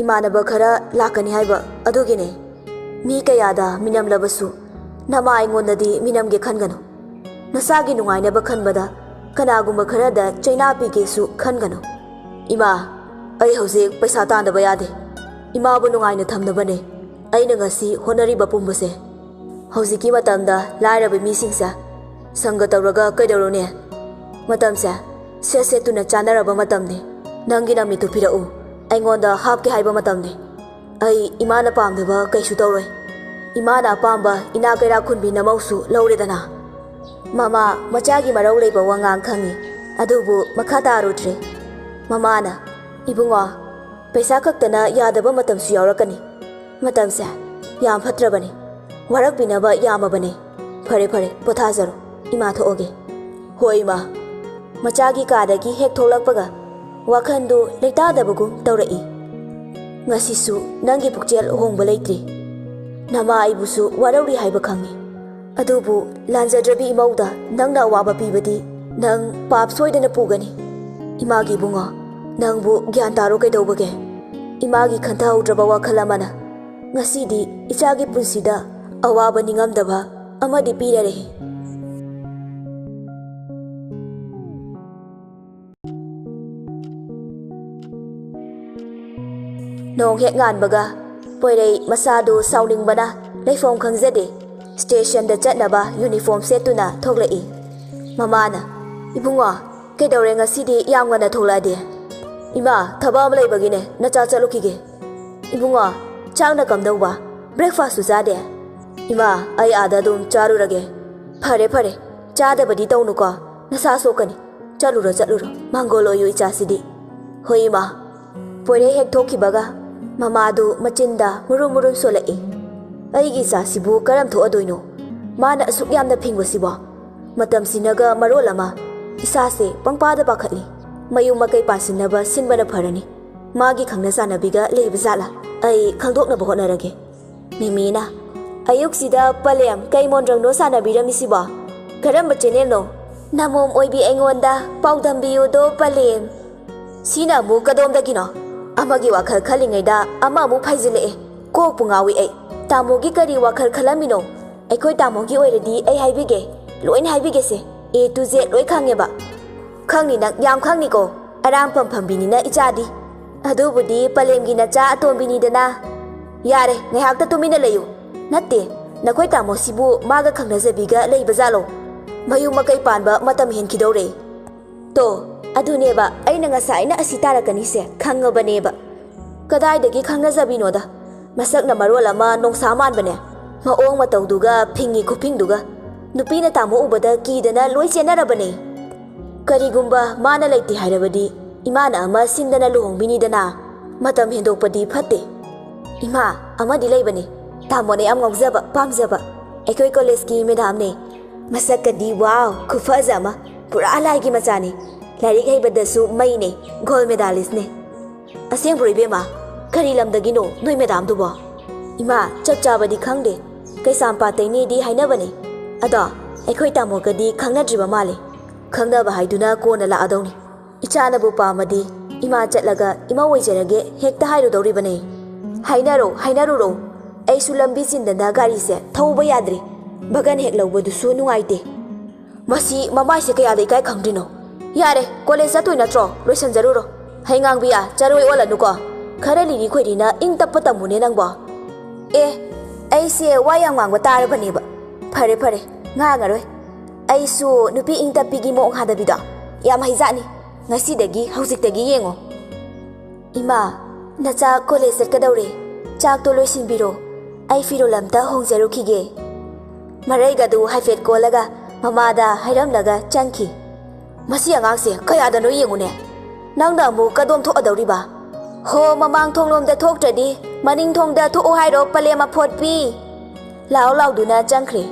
ꯏꯃꯥꯟꯅꯕ ꯈꯔ ꯂꯥꯛꯀꯅꯤ ꯍꯥꯏꯕ ꯑꯗꯨꯒꯤꯅꯦ꯫ ꯃꯤ ꯀꯌꯥꯗ ꯃꯤꯅꯝꯂꯕꯁꯨ ꯅꯃꯥ ꯑꯩꯉꯣꯟꯗꯗꯤ ꯃꯤꯅꯝꯒꯦ ꯈꯟꯒꯅꯨ꯫ ꯅꯁꯥꯒꯤ ꯅꯨꯡꯉꯥꯏꯅꯕ ꯈꯟꯕꯗ ꯀꯅꯥꯒꯨꯝꯕ ꯈꯔꯗ ꯆꯩꯅꯥ ꯄꯤꯒꯦꯁꯨ ꯈꯟꯒꯅꯨ꯫ ꯏꯃꯥ, ꯑꯩ ꯍꯧꯖꯤꯛ ꯄꯩꯁꯥ ꯇꯥꯟꯗꯕ ꯌꯥꯗꯦ꯫ ꯏꯃꯥꯕꯨ ꯅꯨꯡꯉꯥꯏꯅ ꯊꯝꯅꯕꯅꯦ ꯑꯩꯅ ꯉꯁꯤ ꯍꯣꯠꯅꯔꯤꯕ ꯄꯨꯝꯕꯁꯦ꯫ ꯍꯧꯖꯤꯛꯀꯤ ꯃꯇꯝꯗ ꯂꯥꯏꯔꯕ ꯃꯤꯁꯤꯡꯁꯦ ꯁꯪꯒ ꯇꯧꯔꯒ ꯀꯩꯗꯧꯔꯨꯅꯤ? ꯃꯇꯝꯁꯦ ꯁꯦꯠ ꯁꯦꯠꯇꯨꯅ ꯆꯥꯅꯔꯕ ꯃꯇꯝꯅꯤ꯫ ꯅꯪꯒꯤ ꯅꯃꯤꯠꯇꯨ ꯄꯤꯔꯛꯎ, ꯑꯩꯉꯣꯟꯗ ꯍꯥꯞꯀꯦ ꯍꯥꯏꯕ ꯃꯇꯝꯅꯤ꯫ ꯑꯩ ꯏꯃꯥꯅ ꯄꯥꯝꯗꯕ ꯀꯩꯁꯨ ꯇꯧꯔꯣꯏ꯫ ꯏꯃꯥꯅ ꯑꯄꯥꯝꯕ ꯏꯅꯥ ꯀꯩꯔꯥꯛ ꯈꯨꯟꯕꯤ ꯅꯃꯧꯁꯨ ꯂꯧꯔꯦꯗꯅ꯫" ꯃꯃꯥ ꯃꯆꯥꯒꯤ ꯃꯔꯧ ꯂꯩꯕ ꯋꯥꯉꯥꯡ ꯈꯪꯏ, ꯑꯗꯨꯕꯨ ꯃꯈꯥ ꯇꯥꯔꯨꯗ꯭ꯔꯦ꯫ ꯃꯃꯥꯅ, "ꯏꯕꯨꯡꯉꯣ, ꯄꯩꯁꯥ ꯈꯛꯇꯅ ꯌꯥꯗꯕ ꯃꯇꯝꯁꯨ ꯌꯥꯎꯔꯛꯀꯅꯤ꯫ ꯃꯇꯝꯁꯦ ꯌꯥꯝ ꯐꯠꯇ꯭ꯔꯕꯅꯤ꯫ ꯋꯥꯔꯛꯄꯤꯅꯕ ꯌꯥꯝꯃꯕꯅꯤ꯫ ꯐꯔꯦ, ꯐꯔꯦ, ꯄꯣꯊꯥꯖꯔꯣ꯫ ꯏꯃꯥ ꯊꯣꯛꯑꯒꯦ꯫" "ꯍꯣꯏ, ꯏꯃꯥ꯫" ꯃꯆꯥꯒꯤ ꯀꯥꯗꯒꯤ ꯍꯦꯛ ꯊꯣꯛꯂꯛꯄꯒ ꯋꯥꯈꯜꯗꯨ ꯂꯩꯇꯥꯗꯕꯒꯨꯝ ꯇꯧꯔꯛꯏ꯫ "ꯉꯁꯤꯁꯨ ꯅꯪꯒꯤ ꯄꯨꯛꯆꯦꯜ ꯍꯣꯡꯕ ꯂꯩꯇ꯭ꯔꯤ꯫ ꯅꯃꯥ ꯑꯩꯕꯨꯁꯨ ꯋꯥꯔꯧꯔꯤ ꯍꯥꯏꯕ ꯈꯪꯏ꯫ ꯑꯗꯨꯕꯨ ꯂꯥꯟꯖꯗ꯭ꯔꯕꯤ ꯏꯃꯧꯗ ꯅꯪꯅ ꯑꯋꯥꯕ ꯄꯤꯕꯗꯤ ꯅꯪ ꯄꯥꯞ ꯁꯣꯏꯗꯅ ꯄꯨꯒꯅꯤ꯫ ꯏꯃꯥꯒꯤ ꯏꯕꯨꯡꯉꯣ, ꯅꯪꯕꯨ ꯒ꯭ꯌꯥꯟ ꯇꯥꯔꯣ ꯀꯩꯗꯧꯕꯒꯦ? ꯏꯃꯥꯒꯤ ꯈꯟꯊꯍꯧꯗ꯭ꯔꯕ ꯋꯥꯈꯜ ꯑꯃꯅ ꯉꯁꯤꯗꯤ ꯏꯆꯥꯒꯤ ꯄꯨꯟꯁꯤꯗ ꯑꯋꯥꯕ ꯅꯤꯡꯉꯝꯗꯕ ꯑꯃꯗꯤ ꯄꯤꯔꯔꯦ꯫" ꯅꯣꯡ ꯍꯦꯛ ꯉꯥꯟꯕꯒ ꯄꯣꯏꯔꯩ ꯃꯁꯥꯗꯨ ꯁꯥꯎꯅꯤꯡꯕꯅ ꯂꯩꯐꯝ ꯈꯪꯖꯗꯦ꯫ ꯁ꯭ꯇꯦꯁꯟꯗ ꯆꯠꯅꯕ ꯌꯨꯅꯤꯐꯣꯔꯝ ꯁꯦꯠꯇꯨꯅ ꯊꯣꯛꯂꯛꯏ꯫ ꯃꯃꯥꯅ, "ꯏꯕꯨꯡꯉꯣ, ꯀꯩꯗꯧꯔꯦ ꯉꯁꯤꯗꯤ ꯌꯥꯝ ꯉꯟꯅ ꯊꯣꯛꯂꯛꯑꯗꯤ?" "ꯏꯃꯥ, ꯊꯕꯛ ꯑꯃ ꯂꯩꯕꯒꯤꯅꯦ, ꯅꯆꯥ ꯆꯠꯂꯨꯈꯤꯒꯦ꯫" "ꯏꯕꯨꯡꯉꯣ, ꯆꯥꯛꯅ ꯀꯝꯗꯧꯕ? ꯕ꯭ꯔꯦꯛꯐꯥꯁꯁꯨ ꯆꯥꯗꯦ?" "ꯏꯃꯥ, ꯑꯩ ꯑꯥꯗ ꯑꯗꯨꯝ ꯆꯥꯔꯨꯔꯒꯦ꯫" "ꯐꯔꯦ, ꯐꯔꯦ, ꯆꯥꯗꯕꯗꯤ ꯇꯧꯅꯨꯀꯣ, ꯅꯁꯥ ꯁꯣꯛꯀꯅꯤ꯫ ꯆꯠꯂꯨꯔꯣ, ꯆꯠꯂꯨꯔꯣ, ꯃꯥꯡꯒꯣꯜ ꯑꯣꯏꯌꯨ ꯏꯆꯥꯁꯤꯗꯤ꯫" "ꯍꯣꯏ ꯏꯃꯥ꯫" ꯄꯣꯏꯔꯩ ꯍꯦꯛ ꯊꯣꯛꯈꯤꯕꯒ ꯃꯃꯥꯗꯨ ꯃꯆꯤꯟꯗ ꯃꯨꯔꯨꯝ ꯃꯨꯔꯨꯝ ꯁꯣꯜꯂꯛꯏ꯫ "ꯑꯩꯒꯤ ꯏꯆꯥꯁꯤꯕꯨ ꯀꯔꯝ ꯊꯣꯛꯑꯗꯣꯏꯅꯣ? ꯃꯥꯅ ꯑꯁꯨꯛ ꯌꯥꯝꯅ ꯐꯤꯡꯕꯁꯤꯕꯣ? ꯃꯇꯝꯁꯤꯅꯒ ꯃꯔꯣꯜ ꯑꯃ ꯏꯁꯥꯁꯦ ꯄꯪꯄꯥꯗ ꯄꯥꯈꯠꯂꯤ꯫" ꯃꯌꯨꯝ ꯃꯀꯩ ꯄꯥꯟꯁꯤꯟꯅꯕ ꯁꯤꯟꯕꯅ ꯐꯔꯅꯤ꯫ ꯃꯥꯒꯤ ꯈꯪꯅ ꯆꯥꯟꯅꯕꯤꯒ ꯂꯩꯕ ꯖꯥꯠꯂꯥ? ꯑꯩ ꯈꯪꯗꯣꯛꯅꯕ ꯍꯣꯠꯅꯔꯒꯦ꯫ ꯃꯤꯃꯤꯅ, "ꯑꯌꯨꯛꯁꯤꯗ ꯄꯂꯦꯝ ꯀꯩ ꯃꯣꯟꯗ꯭ꯔꯪꯅꯣ ꯁꯥꯟꯅꯕꯤꯔꯝꯃꯤꯁꯤꯕꯣ? ꯀꯔꯝꯕ ꯆꯦꯅꯦꯜꯅꯣ? ꯅꯃꯣꯝ ꯑꯣꯏꯕꯤ ꯑꯩꯉꯣꯟꯗ ꯄꯥꯎꯗꯝꯕꯤꯌꯨꯗꯣ ꯄꯂꯦꯝ꯫" ꯁꯤꯅ ꯑꯃꯨꯛ ꯀꯗꯣꯝꯗꯒꯤꯅꯣ? ꯑꯃꯒꯤ ꯋꯥꯈꯜ ꯈꯜꯂꯤꯉꯩꯗ ꯑꯃ ꯑꯃꯨꯛ ꯐꯩꯖꯤꯜꯂꯛꯑꯦ꯫ ꯀꯣꯛꯄꯨ ꯉꯥꯎꯏ ꯑꯩ꯫ ꯇꯥꯃꯣꯒꯤ ꯀꯔꯤ ꯋꯥꯈꯜ ꯈꯜꯂꯝꯃꯤꯅꯣ? ꯑꯩꯈꯣꯏ ꯇꯥꯃꯣꯒꯤ ꯑꯣꯏꯔꯗꯤ ꯑꯩ ꯍꯥꯏꯕꯤꯒꯦ, ꯂꯣꯏꯅ ꯍꯥꯏꯕꯤꯒꯦꯁꯦ꯫ A to Z ꯂꯣꯏ ꯈꯪꯉꯦꯕ꯫ ꯈꯪꯅꯤ ꯅꯪ, ꯌꯥꯝ ꯈꯪꯅꯤꯀꯣ꯫ ꯑꯔꯥꯡꯐꯝ ꯐꯝꯕꯤꯅꯤꯅ ꯏꯆꯥꯗꯤ꯫ ꯑꯗꯨꯕꯨꯗꯤ ꯄꯂꯦꯝꯒꯤ ꯅꯆꯥ ꯑꯇꯣꯝꯕꯤꯅꯤꯗꯅ꯫ ꯌꯥꯔꯦ, ꯉꯥꯏꯍꯥꯛꯇ ꯇꯨꯃꯤꯟꯅ ꯂꯩꯌꯨ꯫ ꯅꯠꯇꯦ, ꯅꯈꯣꯏ ꯇꯥꯃꯣꯁꯤꯕꯨ ꯃꯥꯒ ꯈꯪꯅꯖꯕꯤꯒ ꯂꯩꯕꯖꯥꯠꯂꯣ? ꯃꯌꯨꯝ ꯃꯀꯩ ꯄꯥꯟꯕ ꯃꯇꯝ ꯍꯦꯟꯈꯤꯗꯧꯔꯦ꯫ ꯇꯣ, ꯑꯗꯨꯅꯦꯕ ꯑꯩꯅ ꯉꯁꯥꯏꯅ ꯑꯁꯤ ꯇꯥꯔꯛꯀꯅꯤꯁꯦ ꯈꯪꯉꯕꯅꯦꯕ꯫ ꯀꯗꯥꯏꯗꯒꯤ ꯈꯪꯅꯖꯕꯤꯅꯣꯗ? ꯃꯁꯛꯅ ꯃꯔꯣꯜ ꯑꯃ ꯅꯣꯡꯁꯥ ꯃꯥꯟꯕꯅꯦ꯫ ꯃꯑꯣꯡ ꯃꯇꯧꯗꯨꯒ ꯐꯤꯡꯉꯤ ꯈꯨꯐꯤꯡꯗꯨꯒ꯫ ꯅꯨꯄꯤꯅ ꯇꯥꯃꯣ ꯎꯕꯗ ꯀꯤꯗꯅ ꯂꯣꯏ ꯆꯦꯟꯅꯔꯕꯅꯦ꯫ ꯀꯔꯤꯒꯨꯝꯕ ꯃꯥꯅ ꯂꯩꯇꯦ ꯍꯥꯏꯔꯕꯗꯤ ꯏꯃꯥꯅ ꯑꯃ ꯁꯤꯟꯗꯅ ꯂꯨꯍꯣꯡꯕꯤꯅꯤꯗꯅ꯫ ꯃꯇꯝ ꯍꯦꯟꯗꯣꯛꯄꯗꯤ ꯐꯠꯇꯦ꯫ ꯏꯃꯥ, ꯑꯃꯗꯤ ꯂꯩꯕꯅꯦ꯫ ꯇꯥꯃꯣꯅ ꯌꯥꯝ ꯉꯥꯎꯖꯕ, ꯄꯥꯝꯖꯕ꯫ ꯑꯩꯈꯣꯏ ꯀꯣꯂꯦꯖꯀꯤ ꯃꯦꯗꯥꯝꯅꯦ꯫ ꯃꯁꯛꯀꯗꯤ ꯋꯥꯎ, ꯈꯨꯐꯖ ꯑꯃ꯫ ꯄꯨꯔꯥ ꯂꯥꯏꯒꯤ ꯃꯆꯥꯅꯤ꯫ ꯂꯥꯏꯔꯤꯛ ꯍꯩꯕꯗꯁꯨ ꯃꯩꯅꯦ, ꯒꯣꯜ ꯃꯦꯗꯥꯂꯤꯁꯅꯦ꯫ ꯑꯁꯦꯡꯕ꯭ꯔꯣ ꯏꯕꯦꯝꯃ? ꯀꯔꯤ ꯂꯝꯗꯒꯤꯅꯣ ꯅꯣꯏ ꯃꯦꯗꯥꯝꯗꯨꯕꯣ? ꯏꯃꯥ, ꯆꯞ ꯆꯥꯕꯗꯤ ꯈꯪꯗꯦ꯫ ꯀꯩꯁꯥꯝꯄꯥꯠꯇꯩꯅꯦꯗꯤ ꯍꯥꯏꯅꯕꯅꯦ꯫ ꯑꯗꯣ ꯑꯩꯈꯣꯏ ꯇꯥꯃꯣꯒꯗꯤ ꯈꯪꯅꯗ꯭ꯔꯤꯕ ꯃꯥꯜꯂꯦ꯫ ꯈꯪꯅꯕ ꯍꯥꯏꯗꯨꯅ ꯀꯣꯟꯅ ꯂꯥꯛꯑꯗꯧꯅꯤ꯫ ꯏꯆꯥꯅꯕꯨ ꯄꯥꯝꯃꯗꯤ ꯏꯃꯥ ꯆꯠꯂꯒ ꯏꯃꯧ ꯑꯣꯏꯖꯔꯒꯦ ꯍꯦꯛꯇ ꯍꯥꯏꯔꯨꯗꯧꯔꯤꯕꯅꯦ꯫ ꯍꯥꯏꯅꯔꯣ, ꯍꯥꯏꯅꯔꯨꯔꯣ꯫ ꯑꯩꯁꯨ ꯂꯝꯕꯤ ꯆꯤꯟꯗꯅ ꯒꯥꯔꯤꯁꯦ ꯊꯧꯕ ꯌꯥꯗ꯭ꯔꯤ꯫ ꯕꯒꯟ ꯍꯦꯛ ꯂꯧꯕꯗꯨꯁꯨ ꯅꯨꯡꯉꯥꯏꯇꯦ꯫ ꯃꯁꯤ ꯃꯃꯥꯏꯁꯦ ꯀꯌꯥꯗ ꯏꯀꯥꯏ ꯈꯪꯗ꯭ꯔꯤꯅꯣ? ꯌꯥꯔꯦ, ꯀꯣꯂꯦꯖ ꯆꯠꯇꯣꯏ ꯅꯠꯇ꯭ꯔꯣ? ꯂꯣꯏꯁꯟꯖꯔꯨꯔꯣ꯫ ꯍꯩꯉꯥꯡꯕꯤꯌꯥ, ꯆꯔꯣꯏ ꯑꯣꯜꯂꯅꯨꯀꯣ꯫ ꯈꯔ ꯂꯤꯔꯤ ꯈꯣꯏꯔꯤꯅ ꯏꯪ ꯇꯞꯄ ꯇꯝꯃꯨꯅꯦ ꯅꯪꯕꯣ꯫ ꯑꯦ, ꯑꯩꯁꯦ ꯋꯥ ꯌꯥꯝ ꯉꯥꯡꯕ ꯇꯥꯔꯕꯅꯦꯕ꯫ ꯐꯔꯦ, ꯐꯔꯦ, ꯉꯥꯡꯉꯔꯣꯏ꯫ ꯑꯩꯁꯨ ꯅꯨꯄꯤ ꯏꯪ ꯇꯞꯄꯤꯒꯤ ꯃꯑꯣꯡ ꯍꯥꯗꯕꯤꯗꯣ ꯌꯥꯝ ꯍꯩꯖꯥꯠꯅꯤ꯫ ꯉꯁꯤꯗꯒꯤ, ꯍꯧꯖꯤꯛꯇꯒꯤ ꯌꯦꯡꯉꯣ꯫ ꯏꯃꯥ, ꯅꯆꯥ ꯀꯣꯂꯦꯖ ꯆꯠꯀꯗꯧꯔꯦ꯫ ꯆꯥꯛꯇꯣ ꯂꯣꯏꯁꯤꯟꯕꯤꯔꯣ꯫ ꯑꯩ ꯐꯤꯔꯣꯜ ꯑꯝꯇ ꯍꯣꯡꯖꯔꯨꯈꯤꯒꯦ꯫ ꯃꯔꯩꯒꯗꯨ ꯍꯥꯏꯐꯦꯠ ꯀꯣꯜꯂꯒ ꯃꯃꯥꯗ ꯍꯥꯏꯔꯝꯂꯒ ꯆꯪꯈꯤ꯫ ꯃꯁꯤ ꯑꯉꯥꯡꯁꯦ ꯀꯌꯥꯗꯅꯣ ꯌꯦꯡꯉꯨꯅꯦ꯫ ꯅꯪꯅ ꯑꯃꯨꯛ ꯀꯗꯣꯝ ꯊꯣꯛꯑꯗꯧꯔꯤꯕ? ꯍꯣ, ꯃꯃꯥꯡ ꯊꯣꯡꯂꯣꯝꯗ ꯊꯣꯛꯇ꯭ꯔꯗꯤ ꯃꯅꯤꯡ ꯊꯣꯡꯗ ꯊꯣꯛꯎ ꯍꯥꯏꯔꯣ, ꯄꯂꯦꯝ ꯑꯐꯣꯠꯄꯤ? ꯂꯥꯎ ꯂꯥꯎꯗꯨꯅ ꯆꯪꯈ꯭ꯔꯦ꯫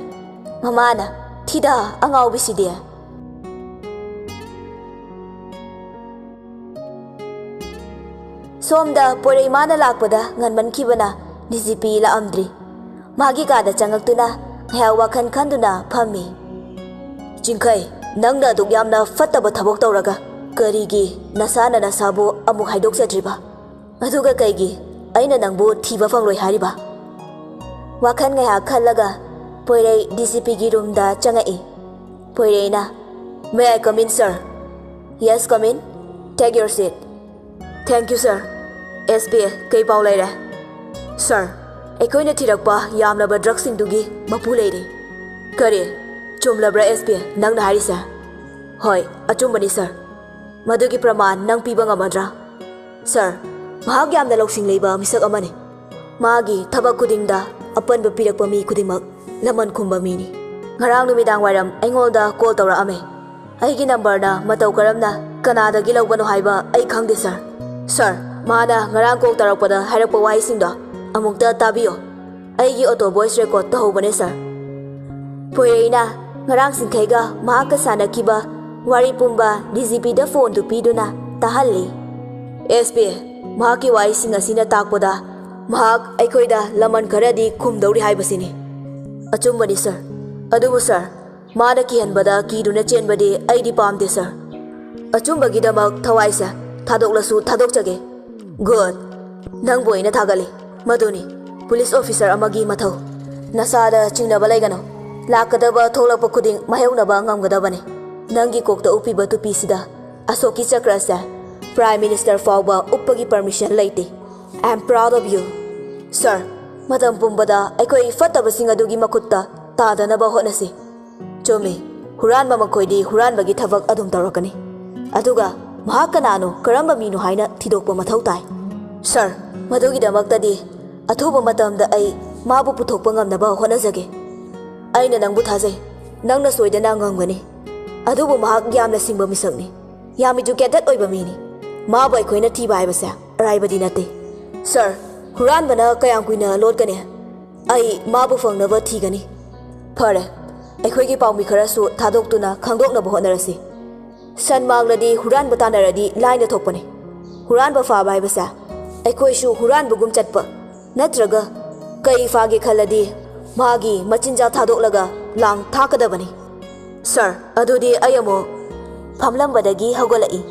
ꯃꯃꯥꯅ, "ꯊꯤꯗ, ꯑꯉꯥꯎꯕꯤꯁꯤꯗꯤ!" ꯁꯣꯝꯗ ꯄꯣꯏꯔꯩ ꯃꯥꯅ ꯂꯥꯛꯄꯗ ꯉꯟꯃꯟꯈꯤꯕꯅ ꯗꯤ ꯖꯤ ꯄꯤ ꯂꯥꯛꯑꯝꯗ꯭ꯔꯤ꯫ ꯃꯥꯒꯤ ꯀꯥꯗ ꯆꯪꯉꯛꯇꯨꯅ ꯉꯥꯏꯍꯥꯛ ꯋꯥꯈꯜ ꯈꯟꯗꯨꯅ ꯐꯝꯃꯤ꯫ "ꯆꯤꯡꯈꯩ, ꯅꯪꯅ ꯑꯗꯨꯛ ꯌꯥꯝꯅ ꯐꯠꯇꯕ ꯊꯕꯛ ꯇꯧꯔꯒ ꯀꯔꯤꯒꯤ ꯅꯁꯥꯅ ꯅꯁꯥꯕꯨ ꯑꯃꯨꯛ ꯍꯥꯏꯗꯣꯛꯆꯗ꯭ꯔꯤꯕ? ꯑꯗꯨꯒ ꯀꯩꯒꯤ ꯑꯩꯅ ꯅꯪꯕꯨ ꯊꯤꯕ ꯐꯪꯂꯣꯏ ꯍꯥꯏꯔꯤꯕ?" ꯋꯥꯈꯜ ꯉꯥꯏꯍꯥꯛ ꯈꯜꯂꯒ ꯄꯣꯏꯔꯩ ꯗꯤ ꯖꯤ ꯄꯤꯒꯤ ꯔꯨꯝꯗ ꯆꯪꯉꯛꯏ꯫ ꯄꯣꯏꯔꯩꯅ, "May I come in, sir?" "Yes, come in. Take your seat." "Thank you, sir." "S P, ꯀꯩ ꯄꯥꯎ ꯂꯩꯔꯦ?" "ꯁꯥꯔ, ꯑꯩꯈꯣꯏꯅ ꯊꯤꯔꯛꯄ ꯌꯥꯝꯂꯕ ꯗ꯭ꯔꯒꯁꯤꯡꯗꯨꯒꯤ ꯃꯄꯨ ꯂꯩꯔꯦ꯫" "ꯀꯔꯤ? ꯆꯨꯝꯂꯕ꯭ꯔꯥ, ꯑꯦꯁ ꯄꯤ, ꯅꯪꯅ ꯍꯥꯏꯔꯤꯁꯦ?" "ꯍꯣꯏ, ꯑꯆꯨꯝꯕꯅꯤ, ꯁꯥꯔ꯫" "ꯃꯗꯨꯒꯤ ꯄ꯭ꯔꯃꯥꯟ ꯅꯪ ꯄꯤꯕ ꯉꯝꯃꯗ꯭ꯔꯥ?" "ꯁꯥꯔ, ꯃꯍꯥꯛ ꯌꯥꯝꯅ ꯂꯧꯁꯤꯡ ꯂꯩꯕ ꯃꯤꯁꯛ ꯑꯃꯅꯤ꯫ ꯃꯥꯒꯤ ꯊꯕꯛ ꯈꯨꯗꯤꯡꯗ ꯑꯄꯟꯕ ꯄꯤꯔꯛꯄ ꯃꯤ ꯈꯨꯗꯤꯡꯃꯛ ꯂꯃꯟ ꯈꯨꯝꯕ ꯃꯤꯅꯤ꯫ ꯉꯔꯥꯡ ꯅꯨꯃꯤꯗꯥꯡ ꯋꯥꯏꯔꯝ ꯑꯩꯉꯣꯟꯗ ꯀꯣꯜ ꯇꯧꯔꯛꯑꯝꯃꯦ꯫ ꯑꯩꯒꯤ ꯅꯝꯕꯔꯅ ꯃꯇꯧ ꯀꯔꯝꯅ ꯀꯅꯥꯗꯒꯤ ꯂꯧꯕꯅꯣ ꯍꯥꯏꯕ ꯑꯩ ꯈꯪꯗꯦ, ꯁꯥꯔ꯫ ꯁꯥꯔ, ꯃꯥꯅ ꯉꯔꯥꯡ ꯀꯣꯜ ꯇꯧꯔꯛꯄꯗ ꯍꯥꯏꯔꯛꯄ ꯋꯥꯍꯩꯁꯤꯡꯗꯣ ꯑꯃꯨꯛꯇ ꯇꯥꯕꯤꯌꯣ꯫ ꯑꯩꯒꯤ ꯑꯣꯇꯣ ꯚꯣꯏꯁ ꯔꯦꯀꯣꯔꯗ ꯇꯧꯍꯧꯕꯅꯦ, ꯁꯥꯔ꯫" ꯄꯣꯏꯔꯩꯅ ꯉꯔꯥꯡ ꯆꯤꯡꯈꯩꯒ ꯃꯍꯥꯛꯀ ꯁꯥꯟꯅꯈꯤꯕ ꯋꯥꯔꯤ ꯄꯨꯝꯕ ꯗꯤ ꯖꯤ ꯄꯤꯗ ꯐꯣꯟꯗꯨ ꯄꯤꯗꯨꯅ ꯇꯥꯍꯜꯂꯤ꯫ "ꯑꯦꯁ ꯄꯤ, ꯃꯍꯥꯛꯀꯤ ꯋꯥꯍꯩꯁꯤꯡ ꯑꯁꯤꯅ ꯇꯥꯛꯄꯗ ꯃꯍꯥꯛ ꯑꯩꯈꯣꯏꯗ ꯂꯃꯟ ꯈꯔꯗꯤ ꯈꯨꯝꯗꯧꯔꯤ ꯍꯥꯏꯕꯁꯤꯅꯤ꯫" "ꯑꯆꯨꯝꯕꯅꯤ, ꯁꯥꯔ꯫ ꯑꯗꯨꯕꯨ, ꯁꯥꯔ, ꯃꯥꯅ ꯀꯤꯍꯟꯕꯗ ꯀꯤꯗꯨꯅ ꯆꯦꯟꯕꯗꯤ ꯑꯩꯗꯤ ꯄꯥꯝꯗꯦ, ꯁꯥꯔ꯫ ꯑꯆꯨꯝꯕꯒꯤꯗꯃꯛ ꯊꯋꯥꯏꯁꯦ ꯊꯥꯗꯣꯛꯂꯁꯨ ꯊꯥꯗꯣꯛꯆꯒꯦ꯫" "ꯒꯨꯗ꯫ ꯅꯪꯕꯨ ꯑꯩꯅ ꯊꯥꯒꯠꯂꯤ꯫ ꯃꯗꯨꯅꯤ ꯄꯨꯂꯤꯁ ꯑꯣꯐꯤꯁꯔ ꯑꯃꯒꯤ ꯃꯊꯧ꯫ ꯅꯁꯥꯗ ꯆꯤꯡꯅꯕ ꯂꯩꯒꯅꯨ꯫ ꯂꯥꯛꯀꯗꯕ ꯊꯣꯛꯂꯛꯄ ꯈꯨꯗꯤꯡ ꯃꯥꯌꯣꯛꯅꯕ ꯉꯝꯒꯗꯕꯅꯤ꯫ ꯅꯪꯒꯤ ꯀꯣꯛꯇ ꯎꯞꯄꯤꯕ ꯇꯨꯄꯤꯁꯤꯗ ꯑꯁꯣꯛꯀꯤ ꯆꯀ꯭ꯔꯁꯦ ꯄ꯭ꯔꯥꯏꯝ ꯃꯤꯅꯤꯁꯇꯔ ꯐꯥꯎꯕ ꯎꯞꯄꯒꯤ ꯄꯔꯃꯤꯁꯟ ꯂꯩꯇꯦ꯫ I am proud of you, sir꯫ ꯃꯇꯝ ꯄꯨꯝꯕꯗ ꯑꯩꯈꯣꯏ ꯐꯠꯇꯕꯁꯤꯡ ꯑꯗꯨꯒꯤ ꯃꯈꯨꯠꯇ ꯇꯥꯗꯅꯕ ꯍꯣꯠꯅꯁꯤ꯫ ꯆꯨꯝꯃꯤ, ꯍꯨꯔꯥꯟꯕ ꯃꯈꯣꯏꯗꯤ ꯍꯨꯔꯥꯟꯕꯒꯤ ꯊꯕꯛ ꯑꯗꯨꯝ ꯇꯧꯔꯛꯀꯅꯤ꯫ ꯑꯗꯨꯒ ꯃꯍꯥꯛ ꯀꯅꯥꯅꯣ, ꯀꯔꯝꯕ ꯃꯤꯅꯣ ꯍꯥꯏꯅ ꯊꯤꯗꯣꯛꯄ ꯃꯊꯧ ꯇꯥꯏ꯫ ꯁꯥꯔ, ꯃꯗꯨꯒꯤꯗꯃꯛꯇꯗꯤ ꯑꯊꯨꯕ ꯃꯇꯝꯗ ꯑꯩ ꯃꯥꯕꯨ ꯄꯨꯊꯣꯛꯄ ꯉꯝꯅꯕ ꯍꯣꯠꯅꯖꯒꯦ꯫ ꯑꯩꯅ ꯅꯪꯕꯨ ꯊꯥꯖꯩ꯫ ꯅꯪꯅ ꯁꯣꯏꯗꯅ ꯉꯝꯒꯅꯤ꯫ ꯑꯗꯨꯕꯨ ꯃꯍꯥꯛ ꯌꯥꯝꯅ ꯁꯤꯡꯕ ꯃꯤꯁꯛꯅꯤ꯫ ꯌꯥꯝ ꯏꯗꯨꯀꯦꯇꯦꯗ ꯑꯣꯏꯕ ꯃꯤꯅꯤ꯫ ꯃꯥꯕꯨ ꯑꯩꯈꯣꯏꯅ ꯊꯤꯕ ꯍꯥꯏꯕꯁꯦ ꯑꯔꯥꯏꯕꯗꯤ ꯅꯠꯇꯦ꯫ ꯁꯥꯔ, ꯍꯨꯔꯥꯟꯕꯅ ꯀꯌꯥꯝ ꯀꯨꯏꯅ ꯂꯣꯠꯀꯅꯤ? ꯑꯩ ꯃꯥꯕꯨ ꯐꯪꯅꯕ ꯊꯤꯒꯅꯤ꯫ ꯐꯔꯦ, ꯑꯩꯈꯣꯏꯒꯤ ꯄꯥꯎꯃꯤ ꯈꯔꯁꯨ ꯊꯥꯗꯣꯛꯇꯨꯅ ꯈꯪꯗꯣꯛꯅꯕ ꯍꯣꯠꯅꯔꯁꯤ꯫ ꯁꯟ ꯃꯥꯡꯂꯗꯤ ꯍꯨꯔꯥꯟꯕ ꯇꯥꯟꯅꯔꯗꯤ ꯂꯥꯏꯅ ꯊꯣꯛꯄꯅꯤ꯫ ꯍꯨꯔꯥꯟꯕ ꯐꯥꯕ ꯍꯥꯏꯕꯁꯦ ꯑꯩꯈꯣꯏꯁꯨ ꯍꯨꯔꯥꯟꯕꯒꯨꯝ ꯆꯠꯄ? ꯅꯠꯇ꯭ꯔꯒ ꯀꯩ ꯐꯥꯒꯦ ꯈꯜꯂꯗꯤ ꯃꯥꯒꯤ ꯃꯆꯤꯟꯖꯥꯛ ꯊꯥꯗꯣꯛꯂꯒ ꯂꯥꯡ ꯊꯥꯛꯀꯗꯕꯅꯤ꯫ ꯁꯥꯔ, ꯑꯗꯨꯗꯤ ꯑꯩ ꯑꯃꯨꯛ ꯐꯝꯂꯝꯕꯗꯒꯤ ꯍꯧꯒꯠꯂꯛꯏ,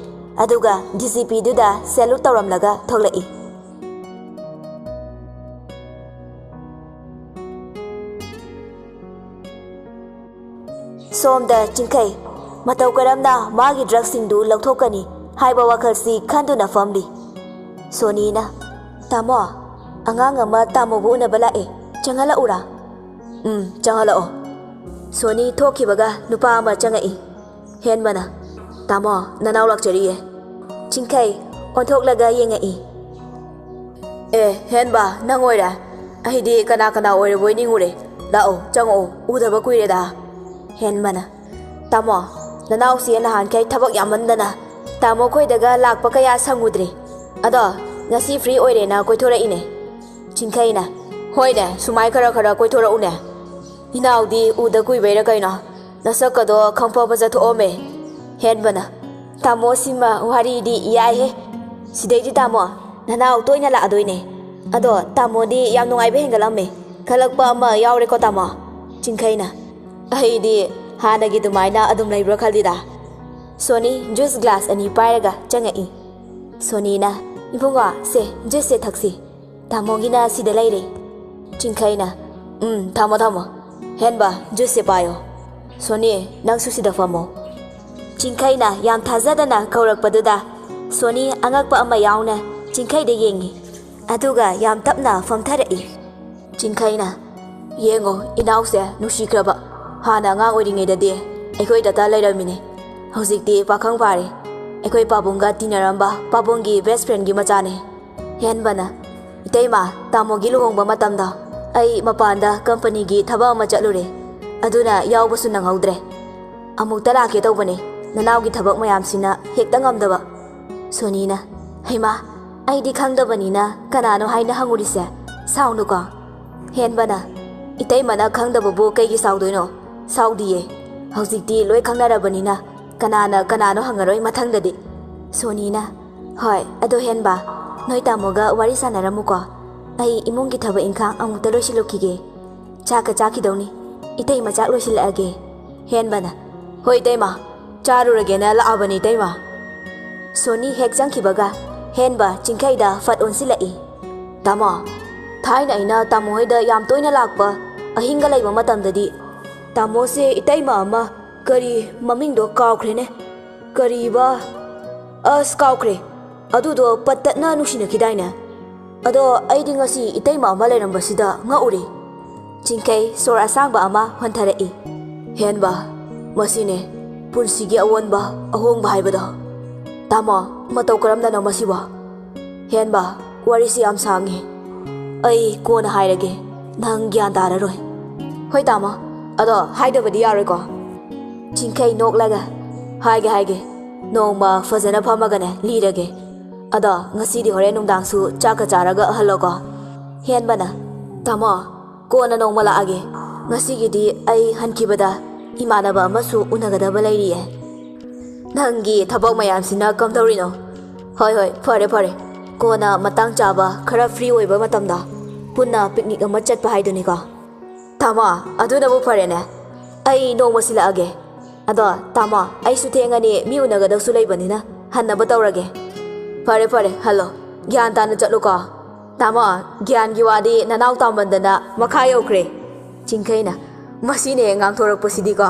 ꯑꯗꯨꯒ ꯗꯤ ꯖꯤ ꯄꯤꯗꯨꯗ ꯁꯦꯂꯨꯠ ꯇꯧꯔꯝꯂꯒ ꯊꯣꯛꯂꯛꯏ꯫ ꯁꯣꯝꯗ ꯆꯤꯡꯈꯩ ꯃꯇꯧ ꯀꯔꯝꯅ ꯃꯥꯒꯤ ꯗ꯭ꯔꯒꯁꯤꯡꯗꯨ ꯂꯧꯊꯣꯛꯀꯅꯤ ꯍꯥꯏꯕ ꯋꯥꯈꯜꯁꯤ ꯈꯟꯗꯨꯅ ꯐꯝꯂꯤ꯫ ꯁꯣꯅꯤꯅ, "ꯇꯥꯃꯣ, ꯑꯉꯥꯡ ꯑꯃ ꯇꯥꯃꯣꯕꯨ ꯎꯅꯕ ꯂꯥꯛꯑꯦ, ꯆꯪꯍꯜꯂꯛꯎꯔꯥ?" "ꯎꯝ, ꯆꯪꯍꯜꯂꯛꯑꯣ꯫" ꯁꯣꯅꯤ ꯊꯣꯛꯈꯤꯕꯒ ꯅꯨꯄꯥ ꯑꯃ ꯆꯪꯉꯛꯏ꯫ ꯍꯦꯟꯕꯅ, "ꯇꯥꯃꯣ, ꯅꯅꯥꯎ ꯂꯥꯛꯆꯔꯤꯌꯦ꯫" ꯆꯤꯡꯈꯩ ꯑꯣꯟꯊꯣꯛꯂꯒ ꯌꯦꯡꯉꯛꯏ꯫ "ꯑꯦ, ꯍꯦꯟꯕ, ꯅꯪ ꯑꯣꯏꯔꯦ? ꯑꯩꯗꯤ ꯀꯅꯥ ꯀꯅꯥ ꯑꯣꯏꯔꯕꯣꯏ ꯅꯤꯡꯉꯨꯔꯦ꯫ ꯂꯥꯛꯑꯣ, ꯆꯪꯉꯛꯑꯣ, ꯎꯗꯕ ꯀꯨꯏꯔꯦꯗ꯫" ꯍꯦꯟꯕꯅ, "ꯇꯥꯃꯣ, ꯅꯅꯥꯎꯁꯦ ꯅꯍꯥꯟꯈꯩ ꯊꯕꯛ ꯌꯥꯝꯃꯟꯗꯅ ꯇꯥꯃꯣ ꯈꯣꯏꯗꯒ ꯂꯥꯛꯄ ꯀꯌꯥ ꯁꯪꯉꯨꯗ꯭ꯔꯦ꯫ ꯑꯗꯣ ꯉꯁꯤ ꯐ꯭ꯔꯤ ꯑꯣꯏꯔꯦꯅ ꯀꯣꯏꯊꯣꯔꯛꯏꯅꯦ꯫" ꯆꯤꯡꯈꯩꯅ, "ꯍꯣꯏꯅꯦ, ꯁꯨꯃꯥꯏ ꯈꯔ ꯈꯔ ꯀꯣꯏꯊꯣꯔꯛꯎꯅꯦ꯫ ꯏꯅꯥꯎꯗꯤ ꯎꯗ ꯀꯨꯏꯕꯩꯔ ꯀꯩꯅꯣ, ꯅꯁꯛꯀꯗꯣ ꯈꯪꯐ ꯐꯖ ꯊꯣꯛꯑꯝꯃꯦ꯫" ꯍꯦꯟꯕꯅ, "ꯇꯥꯃꯣ, ꯁꯤꯃ ꯋꯥꯔꯤꯗꯤ ꯌꯥꯏꯍꯦ꯫ ꯁꯤꯗꯩꯗꯤ ꯇꯥꯃꯣ, ꯅꯅꯥꯎ ꯇꯣꯏꯅ ꯂꯥꯛꯑꯗꯣꯏꯅꯦ꯫ ꯑꯗꯣ ꯇꯥꯃꯣꯗꯤ ꯌꯥꯝ ꯅꯨꯡꯉꯥꯏꯕ ꯍꯦꯟꯒꯠꯂꯝꯃꯦ꯫ ꯈꯜꯂꯛꯄ ꯑꯃ ꯌꯥꯎꯔꯦꯀꯣ ꯇꯥꯃꯣ꯫" ꯆꯤꯡꯈꯩꯅ, "ꯑꯩꯗꯤ ꯍꯥꯟꯅꯒꯤ ꯑꯗꯨꯃꯥꯏꯅ ꯑꯗꯨꯝ ꯂꯩꯕ꯭ꯔꯥ ꯈꯜꯂꯤꯗ꯫" ꯁꯣꯅꯤ ꯖꯨꯁ ꯒ꯭ꯂꯥꯁ ꯑꯅꯤ ꯄꯥꯏꯔꯒ ꯆꯪꯉꯛꯏ꯫ ꯁꯣꯅꯤꯅ, "ꯏꯕꯨꯡꯉꯣ, ꯁꯦ, ꯖꯨꯁꯁꯦ ꯊꯛꯁꯤ꯫ ꯇꯥꯃꯣꯒꯤꯅ ꯁꯤꯗ ꯂꯩꯔꯦ꯫" ꯆꯤꯡꯈꯩꯅ, "ꯎꯝ, ꯊꯝꯃꯣ, ꯊꯝꯃꯣ꯫ ꯍꯦꯟꯕ, ꯖꯨꯁꯁꯦ ꯄꯥꯏꯌꯣ꯫ ꯁꯣꯅꯤ, ꯅꯪꯁꯨ ꯁꯤꯗ ꯐꯝꯃꯣ꯫" ꯆꯤꯡꯈꯩꯅ ꯌꯥꯝ ꯊꯥꯖꯗꯅ ꯀꯧꯔꯛꯄꯗꯨꯗ ꯁꯣꯅꯤ ꯑꯉꯛꯄ ꯑꯃ ꯌꯥꯎꯅ ꯆꯤꯡꯈꯩꯗ ꯌꯦꯡꯉꯤ, ꯑꯗꯨꯒ ꯌꯥꯝ ꯇꯞꯅ ꯐꯝꯊꯔꯛꯏ꯫ ꯆꯤꯡꯈꯩꯅ, "ꯌꯦꯡꯉꯣ, ꯏꯅꯥꯎꯁꯦ ꯅꯨꯡꯁꯤꯈ꯭ꯔꯕ꯫ ꯍꯥꯟꯅ ꯑꯉꯥꯡ ꯑꯣꯏꯔꯤꯉꯩꯗꯗꯤ ꯑꯩꯈꯣꯏ ꯗꯇꯥ ꯂꯩꯔꯝꯃꯤꯅꯦ꯫ ꯍꯧꯖꯤꯛꯇꯤ ꯄꯥꯈꯪ ꯐꯥꯔꯦ꯫ ꯑꯩꯈꯣꯏ ꯄꯥꯕꯨꯡꯒ ꯇꯤꯟꯅꯔꯝꯕ ꯄꯥꯕꯨꯡꯒꯤ ꯕꯦꯁ ꯐ꯭ꯔꯦꯟꯒꯤ ꯃꯆꯥꯅꯦ꯫" ꯍꯦꯟꯕꯅ, "ꯏꯇꯩꯃ, ꯇꯥꯃꯣꯒꯤ ꯂꯨꯍꯣꯡꯕ ꯃꯇꯝꯗ ꯑꯩ ꯃꯄꯥꯟꯗ ꯀꯝꯄꯅꯤꯒꯤ ꯊꯕꯛ ꯑꯃ ꯆꯠꯂꯨꯔꯦ꯫ ꯑꯗꯨꯅ ꯌꯥꯎꯕꯁꯨ ꯅꯪꯍꯧꯗ꯭ꯔꯦ꯫ ꯑꯃꯨꯛꯇ ꯂꯥꯛꯀꯦ ꯇꯧꯕꯅꯦ, ꯅꯅꯥꯎꯒꯤ ꯊꯕꯛ ꯃꯌꯥꯝꯁꯤꯅ ꯍꯦꯛꯇ ꯉꯝꯗꯕ꯫" ꯁꯣꯅꯤꯅ, "ꯍꯩꯃꯥ, ꯑꯩꯗꯤ ꯈꯪꯗꯕꯅꯤꯅ ꯀꯅꯥꯅꯣ ꯍꯥꯏꯅ ꯍꯪꯉꯨꯔꯤꯁꯦ꯫ ꯁꯥꯎꯅꯨꯀꯣ꯫" ꯍꯦꯟꯕꯅ, "ꯏꯇꯩꯃꯅ ꯈꯪꯗꯕꯕꯨ ꯀꯩꯒꯤ ꯁꯥꯎꯗꯣꯏꯅꯣ? ꯁꯥꯎꯗꯤꯌꯦ꯫ ꯍꯧꯖꯤꯛꯇꯤ ꯂꯣꯏ ꯈꯪꯅꯔꯕꯅꯤꯅ ꯀꯅꯥꯅ ꯀꯅꯥꯅꯣ ꯍꯪꯉꯔꯣꯏ ꯃꯊꯪꯗꯗꯤ꯫" ꯁꯣꯅꯤꯅ, "ꯍꯣꯏ, ꯑꯗꯣ ꯍꯦꯟꯕ, ꯅꯣꯏ ꯇꯥꯃꯣꯒ ꯋꯥꯔꯤ ꯁꯥꯟꯅꯔꯝꯃꯨꯀꯣ꯫ ꯑꯩ ꯏꯃꯨꯡꯒꯤ ꯊꯕꯛ ꯏꯪꯈꯥꯡ ꯑꯃꯨꯛꯇ ꯂꯣꯏꯁꯤꯜꯂꯨꯈꯤꯒꯦ꯫ ꯆꯥꯛꯀ ꯆꯥꯈꯤꯗꯧꯅꯤ꯫ ꯏꯇꯩꯃ ꯆꯥꯛ ꯂꯣꯏꯁꯤꯜꯂꯛꯑꯒꯦ꯫ ꯍꯦꯟꯕꯅ, "ꯍꯣꯏ ꯏꯇꯩꯃ, ꯆꯥꯔꯨꯔꯒꯦꯅ ꯂꯥꯛꯑꯕꯅꯤ ꯏꯇꯩꯃ"꯫ ꯁꯣꯅꯤ ꯍꯦꯛ ꯆꯪꯈꯤꯕꯒ ꯍꯦꯟꯕ ꯆꯤꯡꯈꯩꯗ ꯐꯠ ꯑꯣꯟꯁꯤꯜꯂꯛꯏ꯫ "ꯇꯥꯃꯣ, ꯊꯥꯏꯅ ꯑꯩꯅ ꯇꯥꯃꯣ ꯍꯣꯏꯗ ꯌꯥꯝ ꯇꯣꯏꯅ ꯂꯥꯛꯄ ꯑꯍꯤꯡꯒ ꯂꯩꯕ ꯃꯇꯝꯗꯗꯤ ꯇꯥꯃꯣꯁꯦ ꯏꯇꯩꯃ ꯑꯃ, ꯀꯔꯤ ꯃꯃꯤꯡꯗꯣ ꯀꯥꯎꯈ꯭ꯔꯦꯅꯦ꯫ ꯀꯔꯤꯕ? ꯑꯁ, ꯀꯥꯎꯈ꯭ꯔꯦ꯫ ꯑꯗꯨꯗꯣ ꯄꯠꯇꯠꯅ ꯅꯨꯡꯁꯤꯅꯈꯤꯗꯥꯏꯅꯦ? ꯑꯗꯣ ꯑꯩꯗꯤ ꯉꯁꯤ ꯏꯇꯩꯃ ꯑꯃ ꯂꯩꯔꯝꯕꯁꯤꯗ ꯉꯛꯎꯔꯦ"꯫ ꯆꯤꯡꯈꯩ ꯁꯣꯔ ꯑꯁꯥꯡꯕ ꯑꯃ ꯍꯣꯟꯊꯔꯛꯏ꯫ "ꯍꯦꯟꯕ, ꯃꯁꯤꯅꯦ ꯄꯨꯟꯁꯤꯒꯤ ꯑꯑꯣꯟꯕ ꯑꯍꯣꯡꯕ ꯍꯥꯏꯕꯗꯣ꯫ ꯇꯥꯃꯣ, ꯃꯇꯧ ꯀꯔꯝꯅꯅꯣ ꯃꯁꯤꯕꯣ? ꯍꯦꯟꯕ, ꯋꯥꯔꯤꯁꯤ ꯌꯥꯝ ꯁꯥꯡꯉꯤ꯫ ꯑꯩ ꯀꯣꯟꯅ ꯍꯥꯏꯔꯒꯦ꯫ ꯅꯪ ꯒ꯭ꯌꯥꯟ ꯇꯥꯔꯔꯣꯏ"꯫ "ꯍꯣꯏ ꯇꯥꯃꯣ, ꯑꯗꯣ ꯍꯥꯏꯗꯕꯗꯤ ꯌꯥꯔꯣꯏꯀꯣ"꯫ ꯆꯤꯡꯈꯩ ꯅꯣꯛꯂꯒ, "ꯍꯥꯏꯒꯦ, ꯍꯥꯏꯒꯦ꯫ ꯅꯣꯡꯃ ꯐꯖꯅ ꯐꯝꯃꯒꯅꯦ ꯂꯤꯔꯒꯦ꯫ ꯑꯗꯣ ꯉꯁꯤꯗꯤ ꯍꯣꯔꯦꯟ ꯅꯨꯡꯗꯥꯡꯁꯨ ꯆꯥꯛꯀ ꯆꯥꯔꯒ ꯍꯜꯂꯣꯀꯣ"꯫ ꯍꯦꯟꯕꯅ, "ꯇꯥꯃꯣ, ꯀꯣꯟꯅ ꯅꯣꯡꯃ ꯂꯥꯛꯑꯒꯦ꯫ ꯉꯁꯤꯒꯤꯗꯤ ꯑꯩ ꯍꯟꯈꯤꯕꯗ ꯏꯃꯥꯟꯅꯕ ꯑꯃꯁꯨ ꯎꯅꯒꯗꯕ ꯂꯩꯔꯤꯌꯦ"꯫ "ꯅꯪꯒꯤ ꯊꯕꯛ ꯃꯌꯥꯝꯁꯤꯅ ꯀꯝꯗꯧꯔꯤꯅꯣ? ꯍꯣꯏ, ꯍꯣꯏ, ꯐꯔꯦ, ꯐꯔꯦ꯫ ꯀꯣꯟꯅ ꯃꯇꯥꯡ ꯆꯥꯕ, ꯈꯔ ꯐ꯭ꯔꯤ ꯑꯣꯏꯕ ꯃꯇꯝꯗ ꯄꯨꯟꯅ ꯄꯤꯛꯅꯤꯛ ꯑꯃ ꯆꯠꯄ ꯍꯥꯏꯗꯨꯅꯤꯀꯣ"꯫ "ꯇꯥꯃꯣ, ꯑꯗꯨꯅꯕꯨ ꯐꯔꯦꯅꯦ꯫ ꯑꯩ ꯅꯣꯡꯃ ꯁꯤꯜꯂꯛꯑꯒꯦ꯫ ꯑꯗꯣ ꯇꯥꯃꯣ, ꯑꯩꯁꯨ ꯊꯦꯡꯉꯅꯤ, ꯃꯤ ꯎꯅꯒꯗꯧꯁꯨ ꯂꯩꯕꯅꯤꯅ ꯍꯟꯅꯕ ꯇꯧꯔꯒꯦ"꯫ "ꯐꯔꯦ, ꯐꯔꯦ, ꯍꯜꯂꯣ꯫ ꯒ꯭ꯌꯥꯟ ꯇꯥꯅ ꯆꯠꯂꯨꯀꯣ"꯫ "ꯇꯥꯃꯣ, ꯒ꯭ꯌꯥꯟꯒꯤ ꯋꯥꯗꯤ ꯅꯅꯥꯎ ꯇꯥꯃꯟꯗꯅ ꯃꯈꯥ ꯌꯧꯈ꯭ꯔꯦ"꯫ ꯆꯤꯡꯈꯩꯅ, "ꯃꯁꯤꯅꯦ ꯉꯥꯡꯊꯣꯔꯛꯄꯁꯤꯗꯤꯀꯣ꯫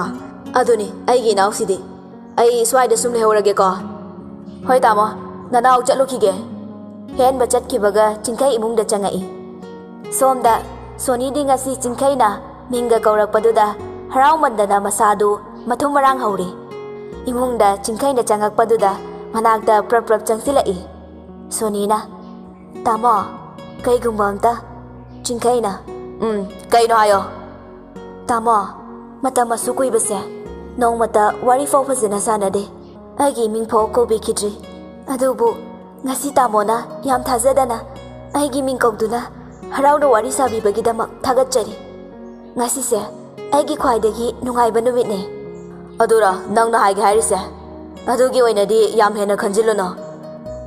ꯑꯗꯨꯅꯤ ꯑꯩꯒꯤ ꯏꯅꯥꯎꯁꯤꯗꯤ꯫ ꯑꯩ ꯁ꯭ꯋꯥꯏꯗ ꯁꯨꯝ ꯂꯩꯍꯧꯔꯒꯦꯀꯣ"꯫ "ꯍꯣꯏ ꯇꯥꯃꯣ, ꯅꯅꯥꯎ ꯆꯠꯂꯨꯈꯤꯒꯦ"꯫ ꯍꯦꯟꯕ ꯆꯠꯈꯤꯕꯒ ꯆꯤꯡꯈꯩ ꯏꯃꯨꯡꯗ ꯆꯪꯉꯛꯏ꯫ ꯁꯣꯝꯗ ꯁꯣꯅꯤꯗꯤ ꯉꯁꯤ ꯆꯤꯡꯈꯩꯅ ꯃꯤꯡꯒ ꯀꯧꯔꯛꯄꯗꯨꯗ ꯍꯔꯥꯎꯃꯟꯗꯅ ꯃꯁꯥꯗꯨ ꯃꯊꯨꯝ ꯃꯔꯥꯡ ꯍꯧꯔꯤ꯫ ꯏꯃꯨꯡꯗ ꯆꯤꯡꯈꯩꯅ ꯆꯪꯉꯛꯄꯗꯨꯗ ꯃꯅꯥꯛꯇ ꯄ꯭ꯔꯞ ꯄ꯭ꯔꯞ ꯆꯪꯁꯤꯜꯂꯛꯏ꯫ ꯁꯣꯅꯤꯅ, "ꯇꯥꯃꯣ, ꯀꯩꯒꯨꯝꯕ ꯑꯝꯇ"꯫ ꯆꯤꯡꯈꯩꯅ, "ꯎꯝ, ꯀꯩꯅꯣ ꯍꯥꯏꯌꯣ"꯫ "ꯇꯥꯃꯣ, ꯃꯇꯝ ꯑꯁꯨꯛ ꯀꯨꯏꯕꯁꯦ ꯅꯣꯡꯃꯇ ꯋꯥꯔꯤ ꯐꯥꯎ ꯐꯖꯅ ꯁꯥꯟꯅꯗꯦ꯫ ꯑꯩꯒꯤ ꯏꯃꯤꯡ ꯐꯥꯎ ꯀꯧꯕꯤꯈꯤꯗ꯭ꯔꯤ꯫ ꯑꯗꯨꯕꯨ ꯉꯁꯤ ꯇꯥꯃꯣꯅ ꯌꯥꯝ ꯊꯥꯖꯗꯅ ꯑꯩꯒꯤ ꯃꯤꯡ ꯀꯧꯗꯨꯅ ꯍꯔꯥꯎꯅ ꯋꯥꯔꯤ ꯁꯥꯕꯤꯕꯒꯤꯗꯃꯛ ꯊꯥꯒꯠꯆꯔꯤ꯫ ꯉꯁꯤꯁꯦ ꯑꯩꯒꯤ ꯈ꯭ꯋꯥꯏꯗꯒꯤ ꯅꯨꯡꯉꯥꯏꯕ ꯅꯨꯃꯤꯠꯅꯦ"꯫ "ꯑꯗꯨꯔ ꯅꯪꯅ ꯍꯥꯏꯒꯦ ꯍꯥꯏꯔꯤꯁꯦ? ꯑꯗꯨꯒꯤ ꯑꯣꯏꯅꯗꯤ ꯌꯥꯝ ꯍꯦꯟꯅ ꯈꯟꯖꯤꯜꯂꯨꯅꯣ"꯫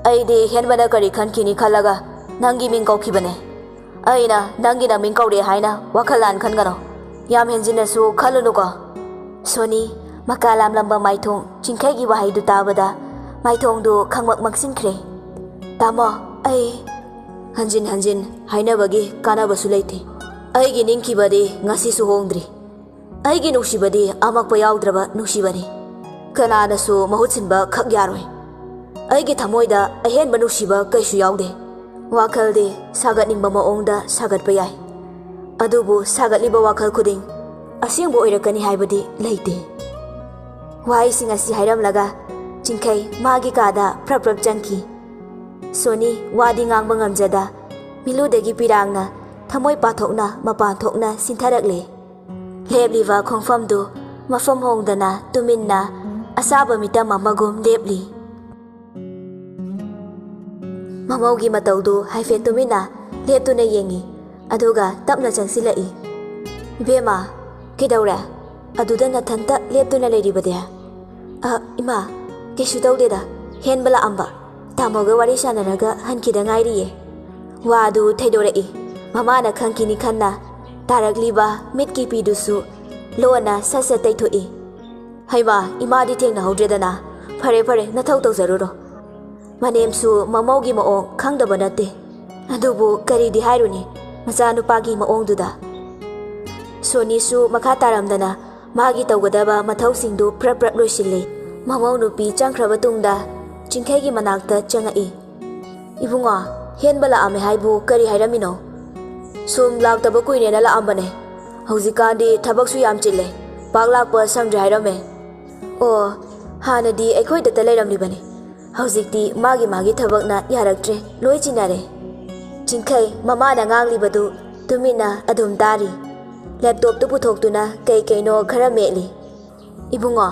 ꯑꯩꯗꯤ ꯍꯦꯟꯕꯅ ꯀꯔꯤ ꯈꯟꯈꯤꯅꯤ ꯈꯜꯂꯒ ꯅꯪꯒꯤ ꯃꯤꯡ ꯀꯧꯈꯤꯕꯅꯦ꯫ ꯑꯩꯅ ꯅꯪꯒꯤ ꯅꯃꯤꯡ ꯀꯧꯔꯛꯑꯦ ꯍꯥꯏꯅ ꯋꯥꯈꯜ ꯂꯥꯟ ꯈꯟꯒꯅꯨ꯫ ꯌꯥꯝ ꯍꯦꯟꯖꯤꯟꯅꯁꯨ ꯈꯜꯂꯨꯅꯨꯀꯣ꯫ ꯁꯣꯅꯤ, ꯃꯀꯥ ꯂꯥꯝꯂꯝꯕ ꯃꯥꯏꯊꯣꯡ ꯆꯤꯡꯈꯩꯒꯤ ꯋꯥꯍꯩꯗꯨ ꯇꯥꯕꯗ ꯃꯥꯏꯊꯣꯡꯗꯨ ꯈꯪꯃꯛ ꯃꯛꯁꯤꯟꯈ꯭ꯔꯦ꯫ "ꯇꯥꯃꯣ, ꯑꯩ" "ꯍꯟꯖꯤꯟ ꯍꯟꯖꯤꯟ ꯍꯥꯏꯅꯕꯒꯤ ꯀꯥꯟꯅꯕꯁꯨ ꯂꯩꯇꯦ꯫ ꯑꯩꯒꯤ ꯅꯤꯡꯈꯤꯕꯗꯤ ꯉꯁꯤꯁꯨ ꯍꯣꯡꯗ꯭ꯔꯤ꯫ ꯑꯩꯒꯤ ꯅꯨꯡꯁꯤꯕꯗꯤ ꯑꯃꯛꯄ ꯌꯥꯎꯗ꯭ꯔꯕ ꯅꯨꯡꯁꯤꯕꯅꯤ꯫ ꯀꯅꯥꯅꯁꯨ ꯃꯍꯨꯠ ꯁꯤꯟꯕ ꯈꯛ ꯌꯥꯔꯣꯏ꯫ ꯑꯩꯒꯤ ꯊꯃꯣꯏꯗ ꯑꯍꯦꯟꯕ ꯅꯨꯡꯁꯤꯕ ꯀꯩꯁꯨ ꯌꯥꯎꯗꯦ꯫ ꯋꯥꯈꯜꯗꯤ ꯁꯥꯒꯠꯅꯤꯡꯕ ꯃꯑꯣꯡꯗ ꯁꯥꯒꯠꯄ ꯌꯥꯏ, ꯑꯗꯨꯕꯨ ꯁꯥꯒꯠꯂꯤꯕ ꯋꯥꯈꯜ ꯈꯨꯗꯤꯡ ꯑꯁꯦꯡꯕ ꯑꯣꯏꯔꯛꯀꯅꯤ ꯍꯥꯏꯕꯗꯤ ꯂꯩꯇꯦ"꯫ ꯋꯥꯍꯩꯁꯤꯡ ꯑꯁꯤ ꯍꯥꯏꯔꯝꯂꯒ ꯆꯤꯡꯈꯩ ꯃꯥꯒꯤ ꯀꯥꯗ ꯄ꯭ꯔꯞ ꯄ꯭ꯔꯞ ꯆꯪꯈꯤ꯫ ꯁꯣꯅꯤ ꯋꯥꯗꯤ ꯉꯥꯡꯕ ꯉꯝꯖꯗ, ꯃꯤꯠꯂꯨꯗꯒꯤ ꯄꯤꯔꯥꯡꯅ ꯊꯃꯣꯏ ꯄꯥꯊꯣꯛꯅ ꯃꯄꯥꯟ ꯊꯣꯛꯅ ꯁꯤꯟꯊꯔꯛꯂꯦ꯫ ꯂꯦꯞꯂꯤꯕ ꯈꯣꯡꯐꯝꯗꯨ ꯃꯐꯝ ꯍꯣꯡꯗꯅ ꯇꯨꯃꯤꯟꯅ ꯑꯁꯥꯕ ꯃꯤꯇꯝ ꯑꯃꯒꯨꯝ ꯂꯦꯞꯂꯤ꯫ ꯃꯃꯧꯒꯤ ꯃꯇꯧꯗꯨ ꯍꯥꯏꯐꯦꯠ ꯇꯨꯃꯤꯟꯅ ꯂꯦꯞꯇꯨꯅ ꯌꯦꯡꯉꯤ, ꯑꯗꯨꯒ ꯇꯞꯅ ꯆꯪꯁꯤꯜꯂꯛꯏ꯫ "ꯏꯕꯦꯝꯃ, ꯀꯩꯗꯧꯔꯦ? ꯑꯗꯨꯗ ꯅꯊꯟꯇ ꯂꯦꯞꯇꯨꯅ ꯂꯩꯔꯤꯕꯗꯤ?" "ꯑ, ꯏꯃꯥ, ꯀꯩꯁꯨ ꯇꯧꯗꯦꯗ, ꯍꯦꯟꯕ ꯂꯥꯛꯑꯝꯕ꯫ ꯇꯥꯃꯣꯒ ꯋꯥꯔꯤ ꯁꯥꯟꯅꯔꯒ ꯍꯟꯈꯤꯗ ꯉꯥꯏꯔꯤꯌꯦ"꯫ ꯋꯥꯗꯨ ꯊꯩꯗꯣꯔꯛꯏ꯫ ꯃꯃꯥꯅ ꯈꯪꯈꯤꯅꯤ ꯈꯟꯅ ꯇꯥꯔꯛꯂꯤꯕ ꯃꯤꯠꯀꯤ ꯄꯤꯗꯨꯁꯨ ꯂꯣꯟꯅ ꯁꯠ ꯁꯠ ꯇꯩꯊꯣꯛꯏ꯫ "ꯍꯩꯃꯥ, ꯏꯃꯥꯗꯤ ꯊꯦꯡꯅꯍꯧꯗ꯭ꯔꯦꯗꯅ꯫ ꯐꯔꯦ ꯐꯔꯦ, ꯅꯊꯧ ꯇꯧꯖꯔꯨꯔꯣ"꯫ ꯃꯅꯦꯝꯁꯨ ꯃꯃꯧꯒꯤ ꯃꯑꯣꯡ ꯈꯪꯗꯕ ꯅꯠꯇꯦ, ꯑꯗꯨꯕꯨ ꯀꯔꯤꯗꯤ ꯍꯥꯏꯔꯨꯅꯤ ꯃꯆꯥꯅꯨꯄꯥꯒꯤ ꯃꯑꯣꯡꯗꯨꯗ꯫ ꯁꯣꯅꯤꯁꯨ ꯃꯈꯥ ꯇꯥꯔꯝꯗꯅ ꯃꯥꯒꯤ ꯇꯧꯒꯗꯕ ꯃꯊꯧꯁꯤꯡꯗꯨ ꯄ꯭ꯔꯞ ꯄ꯭ꯔꯞ ꯂꯣꯏꯁꯤꯜꯂꯤ꯫ ꯃꯃꯧ ꯅꯨꯄꯤ ꯆꯪꯈ꯭ꯔꯕ ꯇꯨꯡꯗ ꯆꯤꯡꯈꯩꯒꯤ ꯃꯅꯥꯛꯇ ꯆꯪꯉꯛꯏ꯫ "ꯏꯕꯨꯡꯉꯣ, ꯍꯦꯟꯕ ꯂꯥꯛꯑꯝꯃꯦ ꯍꯥꯏꯕꯨ ꯀꯔꯤ ꯍꯥꯏꯔꯝꯃꯤꯅꯣ?" "ꯁꯨꯝ ꯂꯥꯛꯇꯕ ꯀꯨꯏꯔꯦꯅ ꯂꯥꯛꯑꯝꯕꯅꯦ꯫ ꯍꯧꯖꯤꯛꯀꯥꯟꯗꯤ ꯊꯕꯛꯁꯨ ꯌꯥꯝ ꯆꯤꯜꯂꯦ, ꯄꯥꯛ ꯂꯥꯛꯄ ꯁꯪꯗ꯭ꯔꯦ" ꯍꯥꯏꯔꯝꯃꯦ꯫ "ꯑꯣ, ꯍꯥꯟꯅꯗꯤ ꯑꯩꯈꯣꯏꯗꯇ ꯂꯩꯔꯝꯂꯤꯕꯅꯤ, ꯍꯧꯖꯤꯛꯇꯤ ꯃꯥꯒꯤ ꯃꯥꯒꯤ ꯊꯕꯛꯅ ꯌꯥꯔꯛꯇ꯭ꯔꯦ, ꯂꯣꯏ ꯆꯤꯟꯅꯔꯦ"꯫ ꯆꯤꯡꯈꯩ ꯃꯃꯥꯅ ꯉꯥꯡꯂꯤꯕꯗꯨ ꯇꯨꯃꯤꯟꯅ ꯑꯗꯨꯝ ꯇꯥꯔꯤ꯫ ꯂꯦꯞꯇꯣꯞꯇꯨ ꯄꯨꯊꯣꯛꯇꯨꯅ ꯀꯩ ꯀꯩꯅꯣ ꯈꯔ ꯃꯦꯠꯂꯤ꯫ "ꯏꯕꯨꯡꯉꯣ,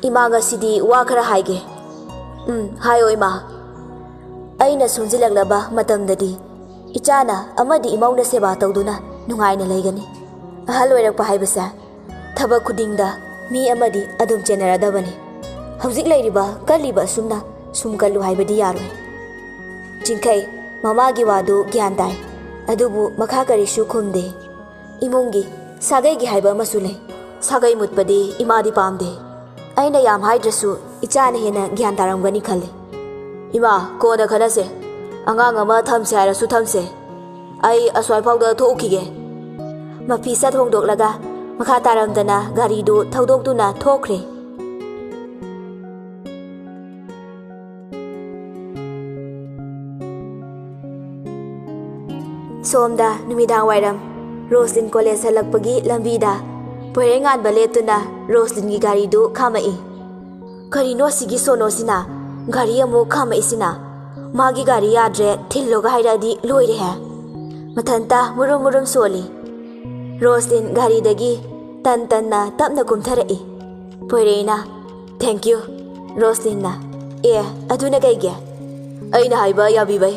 ꯏꯃꯥ ꯉꯁꯤꯗꯤ ꯋꯥ ꯈꯔ ꯍꯥꯏꯒꯦ"꯫ "ꯎꯝ, ꯍꯥꯏꯌꯣ ꯏꯃꯥ"꯫ "ꯑꯩꯅ ꯁꯣꯟꯖꯤꯜꯂꯛꯂꯕ ꯃꯇꯝꯗꯗꯤ ꯏꯆꯥꯅ ꯑꯃꯗꯤ ꯏꯃꯧꯅ ꯁꯦꯕꯥ ꯇꯧꯗꯨꯅ ꯅꯨꯡꯉꯥꯏꯅ ꯂꯩꯒꯅꯤ꯫ ꯑꯍꯜ ꯑꯣꯏꯔꯛꯄ ꯍꯥꯏꯕꯁꯦ ꯊꯕꯛ ꯈꯨꯗꯤꯡꯗ ꯃꯤ ꯑꯃꯗꯤ ꯑꯗꯨꯝ ꯆꯦꯟꯅꯔꯗꯕꯅꯤ꯫ ꯍꯧꯖꯤꯛ ꯂꯩꯔꯤꯕ ꯀꯜꯂꯤꯕ ꯑꯁꯨꯝꯅ ꯁꯨꯝ ꯀꯜꯂꯨ ꯍꯥꯏꯕꯗꯤ ꯌꯥꯔꯣꯏ꯫ ꯆꯤꯡꯈꯩ ꯃꯃꯥꯒꯤ ꯋꯥꯗꯨ ꯒ꯭ꯌꯥꯟ ꯇꯥꯏ, ꯑꯗꯨꯕꯨ ꯃꯈꯥ ꯀꯔꯤꯁꯨ ꯈꯨꯝꯗꯦ꯫ ꯏꯃꯨꯡꯒꯤ ꯁꯥꯒꯩꯒꯤ ꯍꯥꯏꯕ ꯑꯃꯁꯨ ꯂꯩ꯫ ꯁꯥꯒꯩ ꯃꯨꯠꯄꯗꯤ ꯏꯃꯥꯗꯤ ꯄꯥꯝꯗꯦ꯫ ꯑꯩꯅ ꯌꯥꯝ ꯍꯥꯏꯗ꯭ꯔꯁꯨ ꯏꯆꯥꯅ ꯍꯦꯟꯅ ꯒ꯭ꯌꯥꯟ ꯇꯥꯔꯝꯒꯅꯤ ꯈꯜꯂꯤ꯫ ꯏꯃꯥ, ꯀꯣꯟꯅ ꯈꯟꯅꯁꯦ꯫ ꯑꯉꯥꯡ ꯑꯃ ꯊꯝꯁꯦ ꯍꯥꯏꯔꯁꯨ ꯊꯝꯁꯦ꯫ ꯑꯩ ꯑꯁ꯭ꯋꯥꯏꯐꯥꯎꯗ ꯊꯣꯛꯎꯈꯤꯒꯦ꯫ ꯃꯐꯤꯁꯠ ꯍꯣꯡꯗꯣꯛꯂꯒ ꯃꯈꯥ ꯇꯥꯔꯝꯗꯅ ꯒꯥꯔꯤꯗꯨ ꯊꯧꯗꯣꯛꯇꯨꯅ ꯊꯣꯛꯈ꯭ꯔꯦ꯫ ꯁꯣꯝꯗ ꯅꯨꯃꯤꯗꯥꯡ ꯋꯥꯏꯔꯝ ꯔꯣꯁꯂꯤꯟ ꯀꯣꯂꯦꯖ ꯍꯜꯂꯛꯄꯒꯤ ꯂꯝꯕꯤꯗ ꯄꯣꯏꯔꯩꯉꯥꯟꯕ ꯂꯦꯞꯇꯨꯅ ꯔꯣꯁꯂꯤꯟꯒꯤ ꯒꯥꯔꯤꯗꯨ ꯈꯥꯝꯃꯛꯏ꯫ ꯀꯔꯤꯅꯣ ꯑꯁꯤꯒꯤ ꯁꯣꯅꯣꯁꯤꯅ? ꯒꯥꯔꯤ ꯑꯃꯨꯛ ꯈꯥꯝꯃꯛꯏꯁꯤꯅ? ꯃꯥꯒꯤ ꯒꯥꯔꯤ ꯌꯥꯗ꯭ꯔꯦ, ꯊꯤꯜꯂꯣꯒ ꯍꯥꯏꯔꯛꯑꯗꯤ ꯂꯣꯏꯔꯦꯍꯦ꯫ ꯃꯊꯟꯇ ꯃꯨꯔꯨꯝ ꯃꯨꯔꯨꯝ ꯁꯣꯜꯂꯤ꯫ ꯔꯣꯁꯂꯤꯟ ꯒꯥꯔꯤꯗꯒꯤ ꯇꯟ ꯇꯟꯅ ꯇꯞꯅ ꯀꯨꯝꯊꯔꯛꯏ꯫ ꯄꯣꯏꯔꯩꯅ, "Thank you," ꯔꯣꯁꯂꯤꯟꯅ꯫ "ꯑꯦ, ꯑꯗꯨꯅ ꯀꯩꯒꯤ?" "ꯑꯩꯅ ꯍꯥꯏꯕ ꯌꯥꯕꯤꯕꯩ꯫"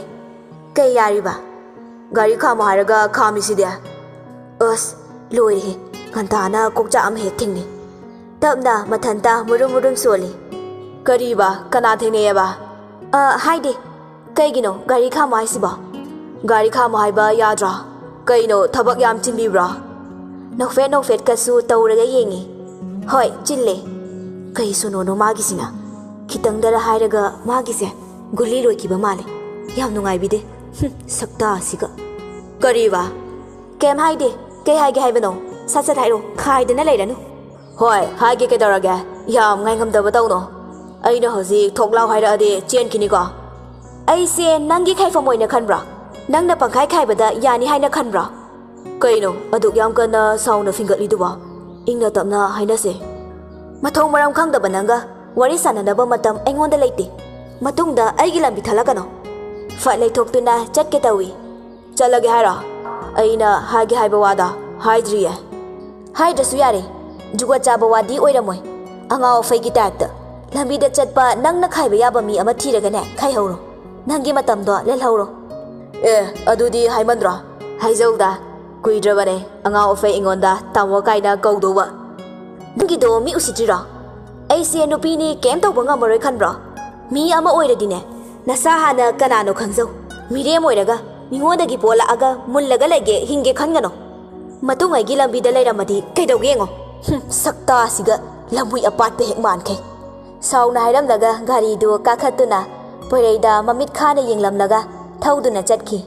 "ꯀꯩ ꯌꯥꯔꯤꯕ?" "ꯒꯥꯔꯤ ꯈꯥꯝꯃꯣ ꯍꯥꯏꯔꯒ ꯈꯥꯝꯃꯤꯁꯤꯗꯤ꯫" ꯑꯁ, ꯂꯣꯏꯔꯦꯍꯦ꯫ ꯉꯟꯇꯥꯅ ꯀꯣꯛꯆꯥꯛ ꯑꯃ ꯍꯦꯛ ꯊꯦꯡꯅꯩ꯫ ꯇꯞꯅ ꯃꯊꯟꯇ ꯃꯨꯔꯨꯝ ꯃꯨꯔꯨꯝ ꯁꯣꯜꯂꯤ꯫ "ꯀꯔꯤꯕ? ꯀꯅꯥ ꯊꯦꯡꯅꯩꯑꯕ?" "ꯑ, ꯍꯥꯏꯗꯦ꯫ ꯀꯩꯒꯤꯅꯣ ꯒꯥꯔꯤ ꯈꯥꯝꯃꯣ ꯍꯥꯏꯁꯤꯕꯣ?" "ꯒꯥꯔꯤ ꯈꯥꯝꯃꯣ ꯍꯥꯏꯕ ꯌꯥꯗ꯭ꯔꯣ? ꯀꯩꯅꯣ, ꯊꯕꯛ ꯌꯥꯝ ꯆꯤꯟꯕꯤꯕ꯭ꯔꯣ?" ꯅꯣꯛꯐꯦꯠ ꯅꯣꯛꯐꯦꯠꯀꯁꯨ ꯇꯧꯔꯒ ꯌꯦꯡꯉꯤ꯫ "ꯍꯣꯏ, ꯆꯤꯜꯂꯦ꯫" ꯀꯩ ꯁꯣꯅꯣꯅꯣ ꯃꯥꯒꯤꯁꯤꯅ? ꯈꯤꯇꯪꯗꯔ ꯍꯥꯏꯔꯒ ꯃꯥꯒꯤꯁꯦ ꯒꯨꯂꯤ ꯂꯣꯏꯈꯤꯕ ꯃꯥꯜꯂꯦ꯫ ꯌꯥꯝ ꯅꯨꯡꯉꯥꯏꯕꯤꯗꯦ꯫ ꯍꯨꯝ, ꯁꯛꯇꯥꯁꯤꯒ꯫ "ꯀꯔꯤꯕ?" "ꯀꯩꯝ ꯍꯥꯏꯗꯦ꯫ ꯀꯩ ꯍꯥꯏꯒꯦ ꯍꯥꯏꯕꯅꯣ? ꯁꯠ ꯁꯠ ꯍꯥꯏꯔꯣ, ꯈꯥꯏꯗꯅ ꯂꯩꯔꯅꯨ꯫" "ꯍꯣꯏ, ꯍꯥꯏꯒꯦ, ꯀꯩꯗꯧꯔꯒꯦ? ꯌꯥꯝ ꯉꯥꯏꯉꯝꯗꯕ ꯇꯧꯅꯣ꯫ ꯑꯩꯅ ꯍꯧꯖꯤꯛ ꯊꯣꯛ ꯂꯥꯎ ꯍꯥꯏꯔꯛꯑꯗꯤ ꯆꯦꯟꯈꯤꯅꯤꯀꯣ꯫" "ꯑꯩꯁꯦ ꯅꯪꯒꯤ ꯈꯥꯏꯐꯝ ꯑꯣꯏꯅ ꯈꯟꯕ꯭ꯔꯣ? ꯅꯪꯅ ꯄꯪꯈꯥꯏ ꯈꯥꯏꯕꯗ ꯌꯥꯅꯤ ꯍꯥꯏꯅ ꯈꯟꯕ꯭ꯔꯣ?" "ꯀꯩꯅꯣ ꯑꯗꯨꯛ ꯌꯥꯝ ꯀꯟꯅ ꯁꯥꯎꯅ ꯐꯤꯡꯒꯠꯂꯤꯗꯨꯕꯣ? ꯏꯪꯅ ꯇꯞꯅ ꯍꯥꯏꯅꯁꯦ꯫ ꯃꯊꯧ ꯃꯔꯝ ꯈꯪꯗꯕ ꯅꯪꯒ ꯋꯥꯔꯤ ꯁꯥꯟꯅꯅꯕ ꯃꯇꯝ ꯑꯩꯉꯣꯟꯗ ꯂꯩꯇꯦ꯫ ꯃꯇꯨꯡꯗ ꯑꯩꯒꯤ ꯂꯝꯕꯤ ꯊꯠꯂꯛꯀꯅꯣ꯫" ꯐꯠ ꯂꯩꯊꯣꯛꯇꯨꯅ ꯆꯠꯀꯦ ꯇꯧꯏ꯫ "ꯆꯠꯂꯒꯦ ꯍꯥꯏꯔꯣ? ꯑꯩꯅ ꯍꯥꯏꯒꯦ ꯍꯥꯏꯕ ꯋꯥꯗꯣ ꯍꯥꯏꯗ꯭ꯔꯤꯌꯦ꯫" "ꯍꯥꯏꯗ꯭ꯔꯁꯨ ꯌꯥꯔꯦ꯫ ꯖꯨꯒꯣꯠ ꯆꯥꯕ ꯋꯥꯗꯤ ꯑꯣꯏꯔꯝꯃꯣꯏ꯫ ꯑꯉꯥꯎ ꯑꯐꯩꯒꯤ ꯇꯥꯏꯞꯇ꯫ ꯂꯝꯕꯤꯗ ꯆꯠꯄ ꯅꯪꯅ ꯈꯥꯏꯕ ꯌꯥꯕ ꯃꯤ ꯑꯃ ꯊꯤꯔꯒꯅꯦ ꯈꯥꯏꯍꯧꯔꯣ꯫ ꯅꯪꯒꯤ ꯃꯇꯝꯗꯣ ꯂꯦꯜꯍꯧꯔꯣ꯫" "ꯑꯦ, ꯑꯗꯨꯗꯤ ꯍꯥꯏꯃꯟꯗ꯭ꯔꯣ?" "ꯍꯥꯏꯖꯧꯗ꯫ ꯀꯨꯏꯗ꯭ꯔꯕꯅꯦ ꯑꯉꯥꯎ ꯑꯐꯩ ꯑꯩꯉꯣꯟꯗ ꯇꯥꯃꯣ ꯀꯥꯏꯅ ꯀꯧꯗꯧꯕ꯫" "ꯅꯪꯒꯤꯗꯣ ꯃꯤ ꯎꯁꯤꯠꯇ꯭ꯔꯤꯔꯣ? ꯑꯩꯁꯦ ꯅꯨꯄꯤꯅꯤ, ꯀꯩꯝ ꯇꯧꯕ ꯉꯝꯃꯔꯣꯏ ꯈꯟꯕ꯭ꯔꯣ? ꯃꯤ ꯑꯃ ꯑꯣꯏꯔꯗꯤꯅꯦ, ꯅꯁꯥ ꯍꯥꯟꯅ ꯀꯅꯥꯅꯣ ꯈꯪꯖꯧ꯫ ꯃꯤꯔꯦꯝ ꯑꯣꯏꯔꯒ ꯃꯤꯉꯣꯟꯗꯒꯤ ꯄꯣꯜꯂꯛꯑꯒ ꯃꯨꯜꯂꯒ ꯂꯩꯒꯦ, ꯍꯤꯡꯒꯦ ꯈꯟꯒꯅꯣ꯫ ꯃꯇꯨꯡꯉꯩꯒꯤ ꯂꯝꯕꯤꯗ ꯂꯩꯔꯝꯃꯗꯤ ꯀꯩꯗꯧꯒꯦ ꯌꯦꯡꯉꯣ꯫ ꯍꯨꯝ, ꯁꯛꯇꯥꯁꯤꯒ ꯂꯝꯍꯨꯏ ꯑꯄꯥꯠꯄ ꯍꯦꯛ ꯃꯥꯟꯈꯩ꯫ ꯁꯥꯎꯅ ꯍꯥꯏꯔꯝꯂꯒ ꯒꯥꯔꯤꯗꯨ ꯀꯥꯈꯠꯇꯨꯅ ꯄꯣꯏꯔꯩꯗ ꯃꯃꯤꯠ ꯈꯥꯅ ꯌꯦꯡꯂꯝꯂꯒ ꯊꯧꯗꯨꯅ ꯆꯠꯈꯤ꯫